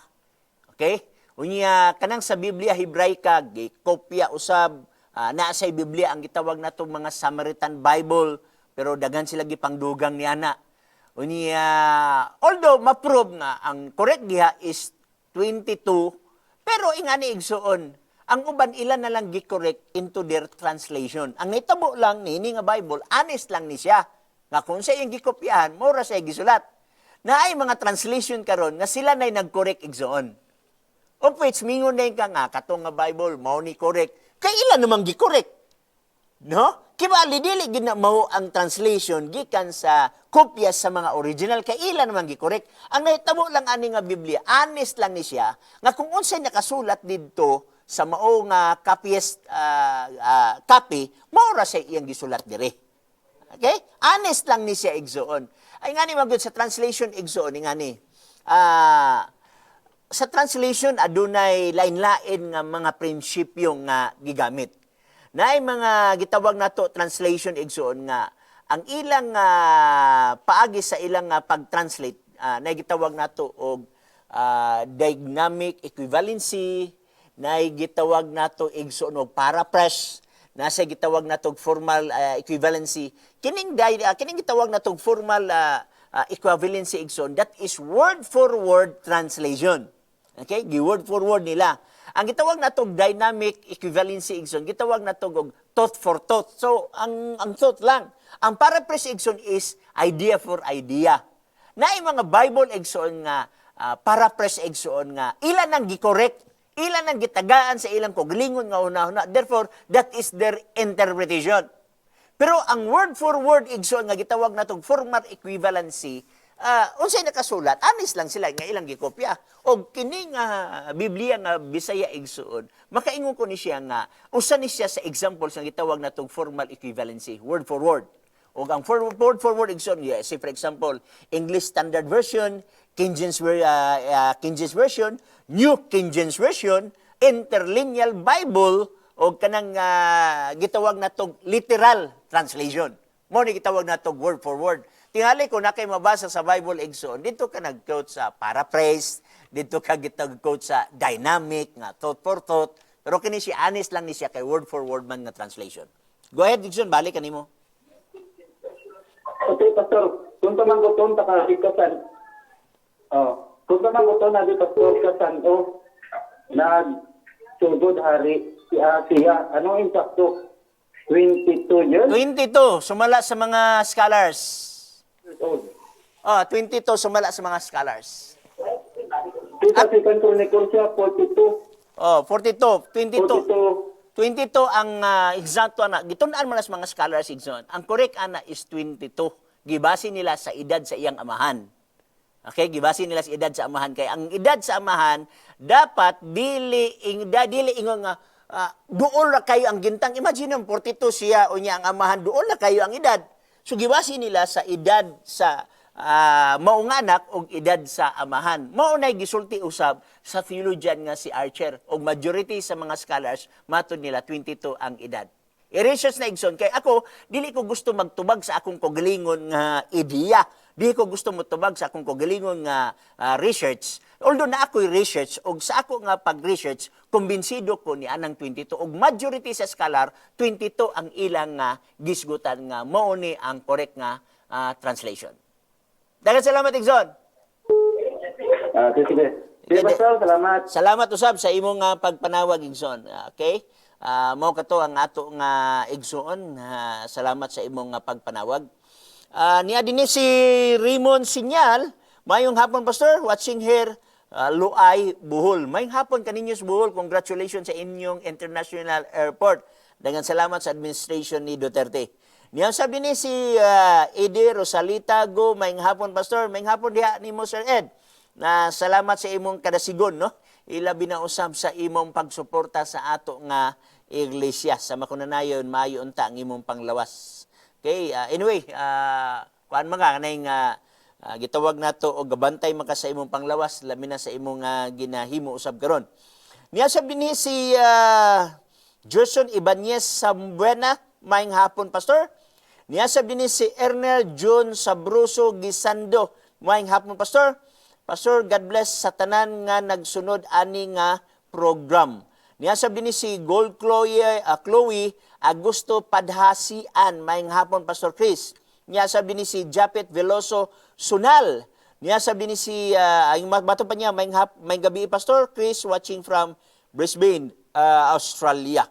Okay? Unya kanang sa Biblia Hebraica gikopya usab, naa sa Biblia ang gitawag nato mga Samaritan Bible, pero daghan sila gipangdugang niana. Unya, although ma-prove nga ang correct diha is 22, pero ingani, igsuon, ang uban ilan na lang gi-correct into their translation. Ang nitabo lang niini nga Bible, honest lang ni siya. Nga kung sa iyang gikopyahan, mao ra siya gisulat. Naay mga translation karon nga sila na'y nag-correct, igsuon. Of which, mingon na ka nga, katong nga Bible, mao ni correct. Kay ilan namang gi-correct? No? Kibali dili gid na mao ang translation gikan sa kopya sa mga original kay ila naman gi-correct. Ang nahitabo lang ani nga Biblia, honest lang ni siya nga kung unsay nakasulat didto sa mao nga copyist copy, mao ra siya iyang gisulat dire. Okay? Honest lang ni siya, igsuon. Ay ngani magud sa translation, igsuon, ngani. Sa translation adunay lain-lain nga mga prinsipyo nga gigamit. Naay mga gitawag nato translation, igsuon, nga ang ilang paagi sa ilang pag-translate na gitawag nato og dynamic equivalency, naay gitawag nato, igsuon, og paraphrase, nasa gitawag nato og formal equivalency. Kining gitawag nato og formal equivalency, igsuon, that is word for word translation. Okay? Gi word for word nila. Ang gitawag nato og dynamic equivalency, igsoon, gitawag nato og thought for thought. So ang thought lang. Ang paraphrase, igsoon, is idea for idea. Naay mga Bible, igsoon, nga paraphrase, igsoon, nga ilan ang gi-correct, ilan ang gitagaan sa ilang kaugalingon nga hunahuna. Therefore, that is their interpretation. Pero ang word for word, igsoon, nga gitawag natong formal equivalency, unsay nakasulat, honest lang sila nga ilang gikopya. Og kini nga Biblia nga Bisaya, igsuon, makaingon ko ni siya nga usa ni siya sa examples nga gitawag natong formal equivalency, word for word. Og ang word for word, igsoon, yes, say for example, English Standard Version, King James Version, New King James Version, Interlineal Bible o kanang gitawag natong literal translation. Mao ni gitawag natong word for word. Tingali ko na kay mabasa sa Bible, igsoon, dito ka nag-quote sa paraphrase, dito ka gitag-quote sa dynamic nga thought for thought, pero kini si honest lang ni siya kay word for word man nga translation. Go ahead, Dixon, balik kanimo. Okay, Pastor. Kung man ko ta ka ikasan. Oh, kung man ko na di, Pastor, kasan o nag sugod hari si siya. Ano insakto? 22 years 22 sumala sa mga scholars. Old. Oh, 22 sumala sa mga scholars. Sa Second Chronicles siya, 42. Oh, 42, 22. 42. 22 ang exacto ana. Gitun-an man sa mga scholars, igsoon. Ang correct ana is 22. Gibase nila sa edad sa iyang amahan. Okay, gibase nila sa edad sa amahan kay ang edad sa amahan dapat dili ingon nga duol ra kayo ang gintang. Imagine mo 42 siya unya ang amahan duol ra kayo ang edad. So gibase nila sa edad sa maong anak og edad sa amahan. Mao nay gisulti usab sa theologian nga si Archer og majority sa mga scholars matud nila 22 ang edad. I-research na, igsoon, kay ako dili ko gusto magtubag sa akong kaugalingon nga ideya. Dili ko gusto motubag sa akong kaugalingon nga research. Although na ako'y research og sa ako nga pag-research kumbinsido ko ni anang 22 og majority sa scholar 22 ang ilang nga gisgutan nga mao ni ang correct nga translation. Daghang salamat, igsoon. Ah, sige, sige. Sige, Pastor, salamat. Salamat usab sa imong pagpanawag, igsoon. Okay? Mao kato ang ato nga igsoon. Salamat sa imong pagpanawag. Niya din ni si Raymond Sinyal. Mayong hapon, Pastor, watching here Luay, Bohol. Mayong hapon kaninyo sa Bohol. Congratulations sa inyong international airport. Daghang salamat sa administration ni Duterte. Niya sabi ni si Eddie Rosalita Go, mayong hapon, Pastor. Mayong hapon diha nimo, Sir Ed, na salamat sa imong kadasigon, no, ilabi na usab sa imong pagsuporta sa ato nga iglesia sa makunanayon. Maayo unta ang imong panglawas. Okay, anyway, kuan mga kanay nga gitawag nato og gabantay man ka sa imong panglawas, labi na sa imong ginahimo usab karon. Niya sabi ni si Gerson Ibanez Sambuena, maayong hapon, Pastor. Niya sab dinhi si Ernel John Sabroso Gisando. Maayong hapon, Pastor. Pastor, God bless sa tanan nga nagsunod ani nga program. Niya sab dinhi si Gold Chloe, Chloe Augusto Padhasian. Maayong hapon, Pastor Chris. Niya sab dinhi si Japet Veloso Sunal. Niya sab dinhi si ang bato pa niya, maayong gabi, Pastor Chris, watching from Brisbane, Australia.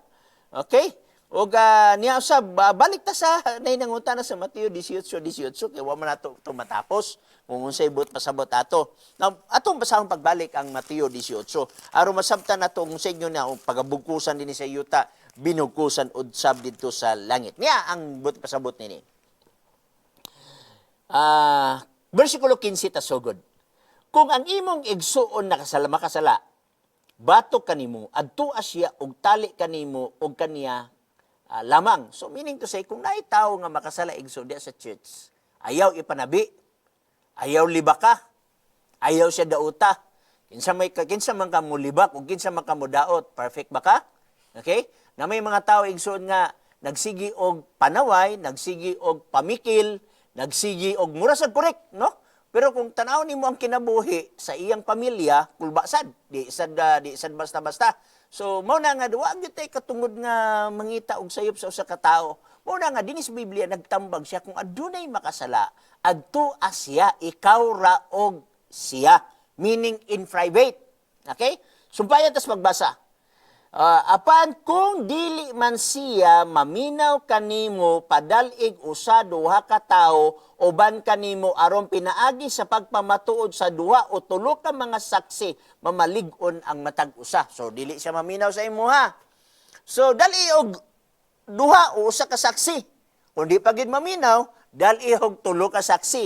Okay? Og niya usab balik ta sa nay nangutana sa Mateo 18:18 kay wa man nato to matapos kung unsay buot pasabot ato. Now, atong basahon pagbalik ang Mateo 18 aron masabtan nato kung sa inyo na ang pagabugkusan dinhi sa yuta, binugkusan usab didto sa langit. Niya ang buot pasabot nini. Versikulo 15 ta sugod. Kung ang imong igsuon nakasala, makasala, batok kanimo, adtua siya og tali kanimo og kaniya lamang. So meaning to say, kung naay tawo nga makasala, igsoon, diya sa church, ayaw ipanabi, ayaw libaka, ayaw siya dauta. Kinsa man ka mulibak o kinsa man ka mudaot, perfect ba ka? Okay? Na may mga tao, igsoon, nga nagsigi og panaway, nagsigi og pamikil, nagsigi og mura sa correct, no? Pero kung tanaw nimo ang kinabuhi sa iyang pamilya, kulba sad, di sad basta-basta. So mao na nga wa gyud tay katungod nga mangita og sayop sa usa ka tawo. Mao na nga dinhi sa Biblia nagtambag siya, kung adunay makasala, adto siya, ikaw ra og siya, meaning in private. Okay? Sumpayan tas magbasa. Apan kung dili man siya maminaw kanimo, padal-ig usa duha ka tawo uban kanimo aron pinaagi sa pagpamatuod sa duha o tulo ka mga saksi mamalig-on ang matag usa. So dili siya maminaw sa imo ha. So dali og duha o usa ka saksi. Kung di pa gid maminaw, dali og tulo ka saksi.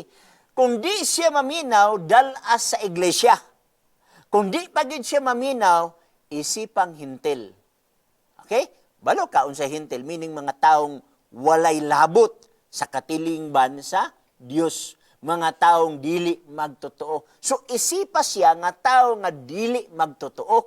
Kung di siya maminaw, dal-a sa iglesia. Kung di pa gid siya maminaw, isipang hintil. Okay? Balo ka unsa hintil, meaning mga taong walay labot sa katilingban sa Dios, mga taong dili magtotoo. So isipa siya nga tao nga dili magtotoo.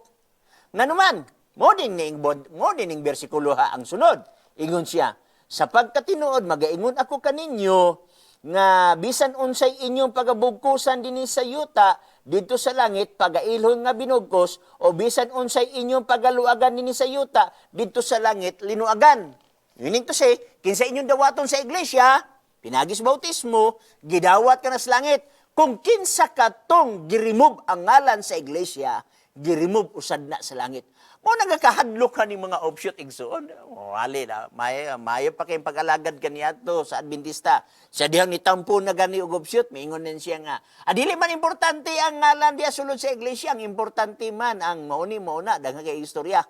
Nganuman, mo din ning bersikulo ha ang sunod. Ingon siya, "Sapagkat tinuod magaingon ako kaninyo nga bisan unsay inyong pagabugkusan dinhi sa yuta, didto sa langit pagailhon nga binugkos, o bisan unsay inyong pagaluagan dinhi sa yuta, didto sa langit linuagan." Meaning to say, kinsa inyong dawaton sa iglesia, pinagi sa bautismo, gidawat ka na sa langit. Kung kinsa katong giremove ang ngalan sa iglesia, giremove usad na sa langit. Mo nagakahadlok ka ni mga offshoot, igsoon. Wali na, may mayo pa kayong pag-alagad kaniadto sa Adventista. Sa dihang nitampo na gani og offshoot, miingon din siya nga, "Dili man importante ang ngalan diya sulod sa iglesia, ang importante man ang mauni mauna, daghan kay istorya."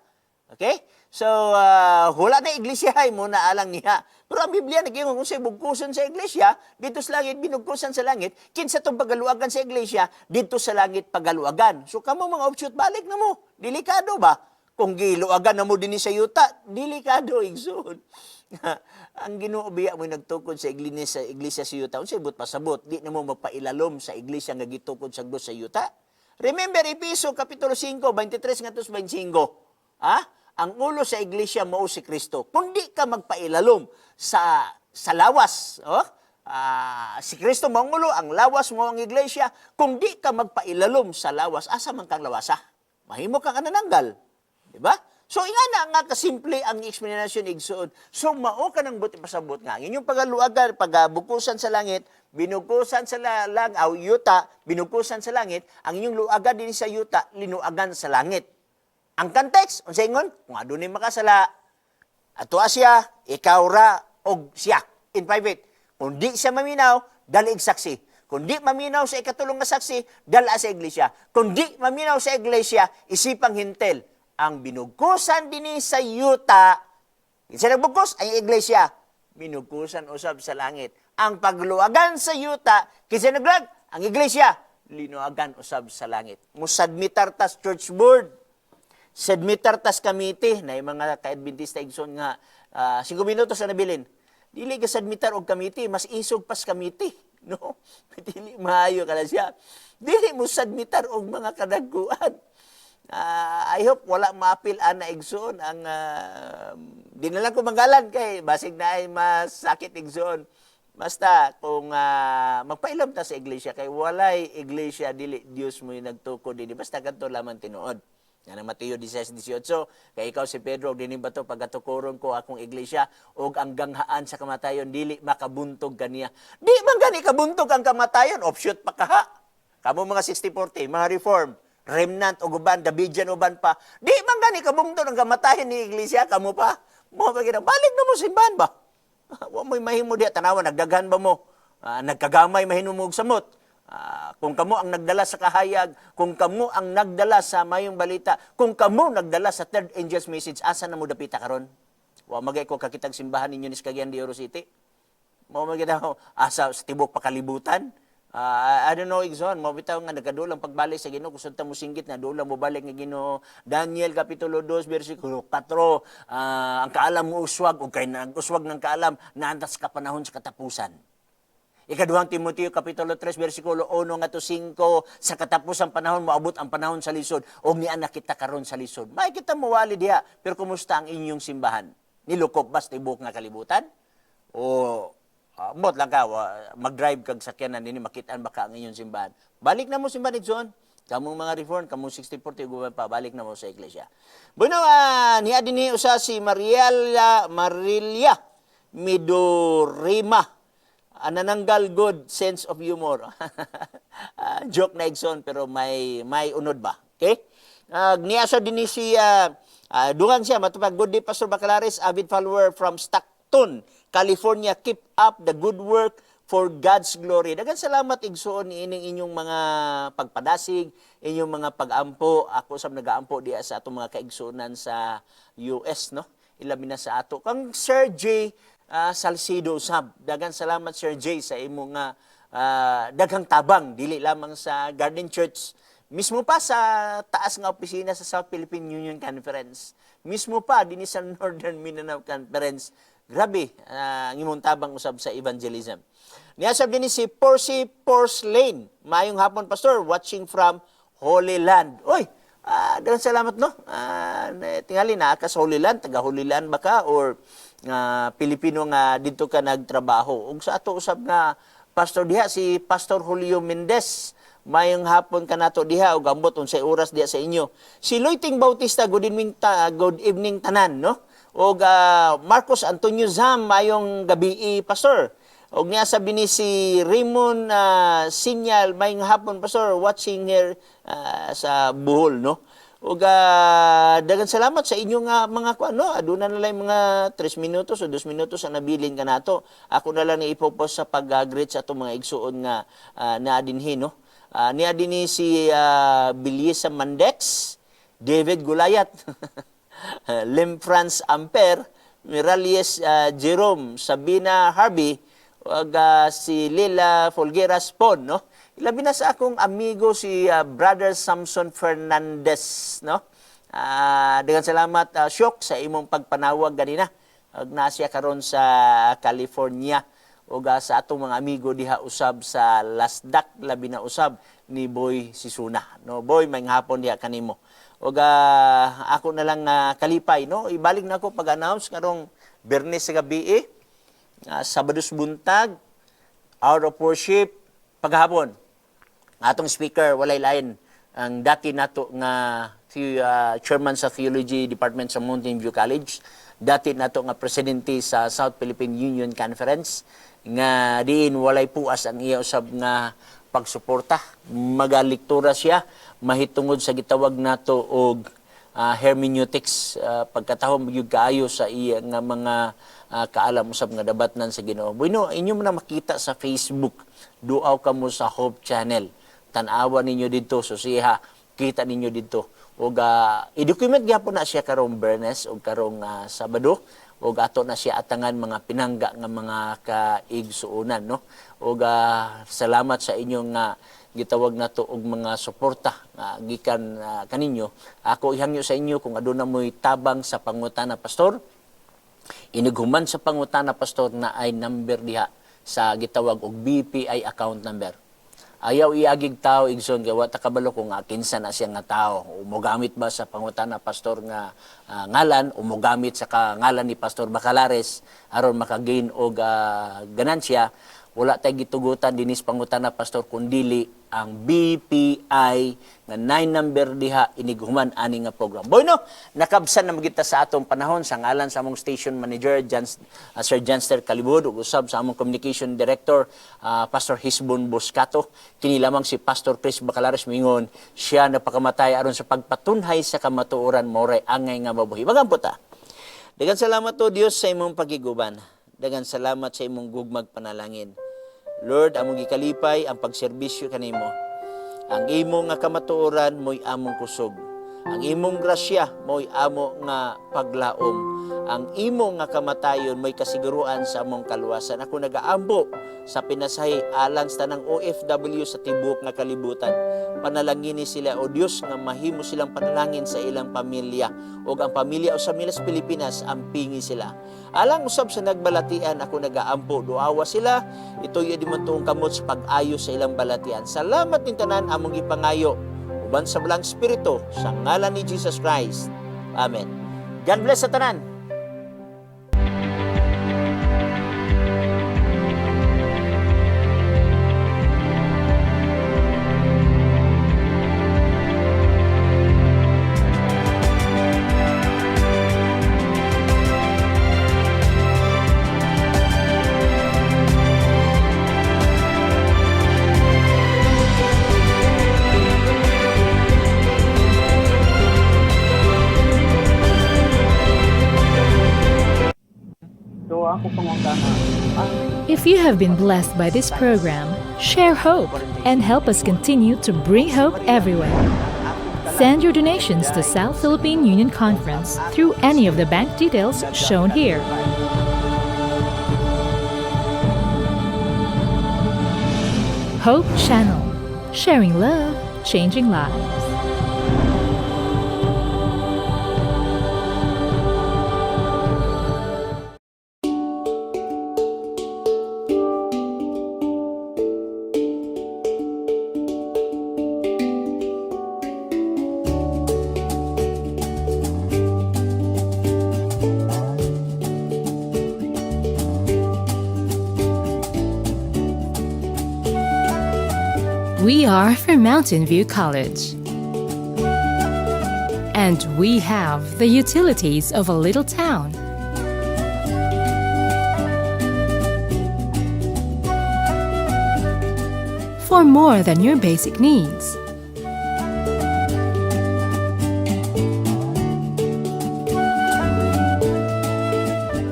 Okay? So, wala na iglesia hay mo na alang niya. Pero ang Biblia nag-ingon kung sa bugkusan sa iglesia, didto sa langit binugkusan sa langit, kinsa tong pagaluagan sa iglesia, didto sa langit pagaluagan. So kamo mga offshoot, balik na mo. Delikado ba? Kung giluagan na mo dinhi sa yuta, delikado, igsoon. Ang Ginoo biya mo nagtukod sa iglesia sa yuta. Unsay buot pasabot? Di na mo magpailalom sa iglesia nga gitukod sa Dios sa yuta. Remember Epeso kapitulo 5, 23 ngadto sa 25. Ha? Ang ulo sa iglesia mao si Kristo. Kung di ka magpailalom sa lawas, oh? Si Kristo mao ang ulo, ang lawas mo ang iglesia. Kung di ka magpailalom sa lawas, asa man kang lawasa? Mahimo kang anananggal. Di ba? So ingana nga kasimple ang explanation, igsoon. So mao ka ng buot pasabot nga ang inyong pagaluagan, pagabukusan sa langit, binukusan sa lang aw yuta, binukusan sa langit, ang inyong luagan din sa yuta, linuagan sa langit. Ang context, unsa ingon? Kung adunay makasala, ato siya, ikaw ra og siya in private. Kung di siya maminaw, dali og saksi. Kung di maminaw sa ikatulong nga saksi, dala sa iglesia. Kung di maminaw sa iglesia, isipang hintel. Ang binugkusan dinhi sa yuta, kinsa nagbugkos? Ang iglesia. Binugkusan usab sa langit. Ang pagluagan sa yuta, kinsa nagluag? Ang iglesia. Linuagan usab sa langit. Musubmitar tas church board, submitar tas committee na yung mga ka-Adventista, igsoon, nga 5 minutos na nabilin. Dili ka submitar og committee, mas isog pas committee, no? Dili maayo ka na siya. Dili mo submitar og mga kadagkuan. I hope wala maapil ana, igsoon, ang di na lang ko manggalan kay basig na ay masakit, igsoon. Basta kung magpailam ta sa iglesia kay walay iglesia dili Dios mo nagtukod dinhi, basta kadto lamang tinuod. Yan ang Mateo 16:18, kay ikaw si Pedro, ug dining bato pagatukoron ko akong iglesia, ug ang ganghaan sa kamatayon dili makabuntog kaniya. Di man gani kabuntog ang kamatayon, offshoot pa kaha. Kamo mga 60-40, mga reform, remnant o uban, Davidian uban pa. Di man gani kabuntog ang kamatayon ni iglesia, kamo pa. Mo pa gina, balik na mo simbahan ba? Wa mo'y mahimo diha, tanawa, nagdaghan ba mo? Nagkagamay mahinumog samot. Kung kamo ang nagdala sa kahayag, kung kamo ang nagdala sa mayong balita, kung kamo nagdala sa third angel's message, asa na mo dapita karon? Wa magay ko kakitag simbahan ninyo ni Cagayan de Oro City. Mao man kita asa sa tibok pakalibutan. I don't know, igsoon, mo bitaw nga nagadulang pagbalik sa Ginoo kusog ta mo singgit na dulang mo balik nga Ginoo. Daniel kapitulo 2 bersikulo 4, ang kaalam mo uswag ug kay nag-uswag ng kaalam naantas ka panahon sa katapusan. Ikaduhang Timoteo kapitulo 3 bersikulo 1 ngadto 5, sa katapusang panahon moabot ang panahon sa lisod ug niana kita karon sa lisod. May kita mowali diha, pero kumusta ang inyong simbahan? Nilukop ba sa tibuok nga kalibutan? O mot lang ka mag-drive kag sakyanan dinhi, makitaan ba ka ang inyong simbahan? Balik na mo simbahan, igsoon. Kamong mga reform, kamong 60-40 guban pa, balik na mo sa iglesia. Bueno, niya dinhi usa si Mariela Marilia Midorima. Nananggal good sense of humor. Joke na, igsoon, pero may unod ba? Okay? Niya sa dinhi si dungan siya matupag, "Good day, Pastor Bacalares, avid follower from Stockton, California. Keep up the good work for God's glory." Daghang salamat, igsoon, ining inyong mga pagpadasig, inyong mga pagampo. Ako sa nagaampo diya sa atong mga kaigsuonan sa US, no? Ilabi na sa ato kang Sir J Salcido sab. Daghang salamat, Sir J, sa imong nga daghang tabang dili lamang sa Garden Church, mismo pa sa taas nga opisina sa South Philippine Union Conference. Mismo pa dinhi sa Northern Mindanao Conference. Grabe ang imong tabang usab sa evangelism. Niya sab dinhi si Porcy Porcelain. "Maayong hapon, Pastor, watching from Holy Land." Oy, daghang salamat, no. Tingali na ka sa Holy Land, taga Holy Land ba ka or Pilipino nga didto ka nagtrabaho? Ug sa ato usab nga pastor diha, si Pastor Julio Mendez. Mayong hapon kanato diha ug ambot unsay oras diha sa inyo. Si Loiting Bautista, good evening, good evening tanan, no. Ug Marcos Antonio Zam, "Mayong gabi, Pastor." Ug niya sabi ni si Raymond Sinyal, "Mayong hapon, Pastor, watching here sa Bohol," no. Ug daghang salamat sa inyong mga kuan, no. Aduna na lang mga 3 minutos o 2 minutos ang nabilin kanato. Ako na lang ipopost sa pag-greet sa atong mga igsuon nga naa dinhi, no. Niya din ni si Biliesa Mandex, David Gulayat, Lim Franz Amper, Miralles Jerome, Sabina Harvey, ug si Lila Folgueras Pon, no? Ilabi na sa akong amigo si Brother Samson Fernandez, no? Daghang salamat, Syok, sa imong pagpanawag ganina. Ug naa siya karon sa California ug sa atong mga amigo diha usab sa Lasdak, labi na usab ni Boy Sisuna, no? Boy, may hapon diha kanimo. Ug ako na lang kalipay, no, ibalik na ako pag-announce karong Biyernes sa gabi, Sabado sa buntag, hour of worship paghapon. Atong speaker walay lain ang dati nato nga chairman sa Theology Department sa Mountain View College, dati nato nga presidente sa South Philippine Union Conference, nga diin walay puas ang iya usab nga pagsuporta. Magaliktura siya mahitungod sa gitawag nato og hermeneutics, pagkatahom gyud kaayo sa iya nga mga kaalam usab nga dabatnan sa Ginoo. Bueno, inyo man na makita sa Facebook. Duaw kamo sa Hope Channel. Tan-awa ninyo didto, susiha, kita ninyo didto. Ug i-document gyapon na siya karong Bernes ug karong Sabado ug ato na siya atangan, mga pinangga nga mga kaigsuonan, no. Ug salamat sa inyong nga gitawag nato og mga suporta nga gikan kaninyo. Ako ihangyo sa inyo, kung aduna mo'y tabang sa pangutana, Pastor, inighuman sa pangutana, Pastor, na ay number diha sa gitawag og BPI account number. Ayaw iagig tao, igsoon, kay wa ta kabalo kung kinsa na siya nga tao. O mogamit ba sa pangutana pastor nga ngalan o mogamit sa ngalan ni Pastor Bacalares aron makagain og ganansya. Wala tay gitugutan dinis pangutana pastor kundili ang BPI nga 9 number diha inighuman ani nga program. Bueno, nakabsan na magita sa atong panahon sa ngalan sa among station manager Sir Janster Calibud ug usab sa among communication director Pastor Hisbon Boscato. Kini lamang si Pastor Chris Bacalares mingon siya napakamatay aron sa pagpatunhay sa kamatuoran more angay nga mabuhi. Magampo ta. Daghang salamat o Dios sa imong pagiguban. Daghang salamat sa imong gugmag panalangin. Lord, among gikalipay ang pagserbisyo kanimo. Ang imo nga kamatuoran mo'y among kusog. Ang imong grasya mo'y amo nga paglaom. Ang imo nga kamatayon mo'y kasiguruan sa among kaluwasan. Ako nagaambo sa pinasahi alang sa tanang OFW sa tibuok nga kalibutan. Panalangini sila o Dios nga mahimo silang panalangin sa ilang pamilya ug ang pamilya o sa Milas Pilipinas ampingi sila. Alang usab sa nagbalatian ako nagaampo duawa sila ituyo di man tuong kamot sa pag-ayo sa ilang balatian. Salamat ning tanan among gipangayo uban sa Balaang Espiritu sa ngalan ni Jesus Christ. Amen. God bless sa tanan. So ako pangutana, If you have been blessed by this program, share hope and help us continue to bring hope everywhere. Send your donations to South Philippine Union Conference through any of the bank details shown here. Hope Channel, sharing love, changing lives. We are from Mountain View College. And we have the utilities of a little town. For more than your basic needs.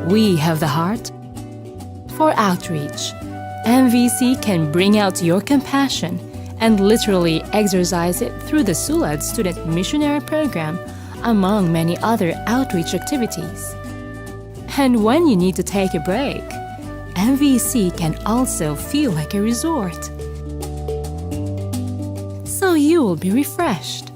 We have the heart for outreach. MVC can bring out your compassion and literally exercise it through the Sulad Student Missionary Program, among many other outreach activities. And when you need to take a break, MVC can also feel like a resort. So you will be refreshed.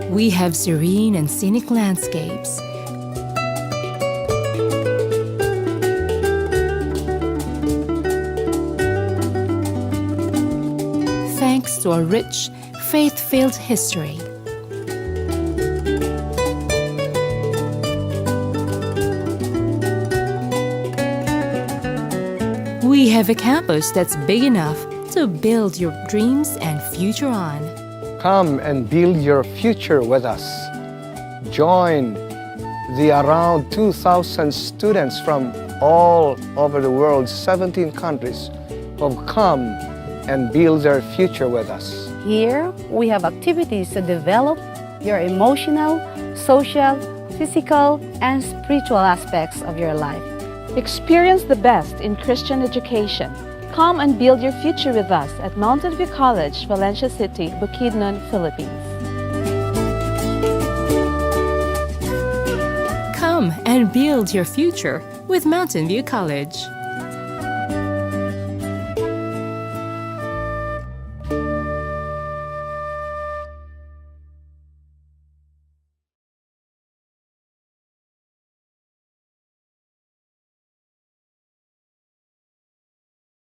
We have serene and scenic landscapes. Thanks to a rich, faith filled history. We have a campus that's big enough to build your dreams and future on. Come and build your future with us. Join the around 2,000 students from all over the world, 17 countries, who have come and build their future with us. Here, we have activities to develop your emotional, social, physical, and spiritual aspects of your life. Experience the best in Christian education. Come and build your future with us at Mountain View College, Valencia City, Bukidnon, Philippines. Come and build your future with Mountain View College.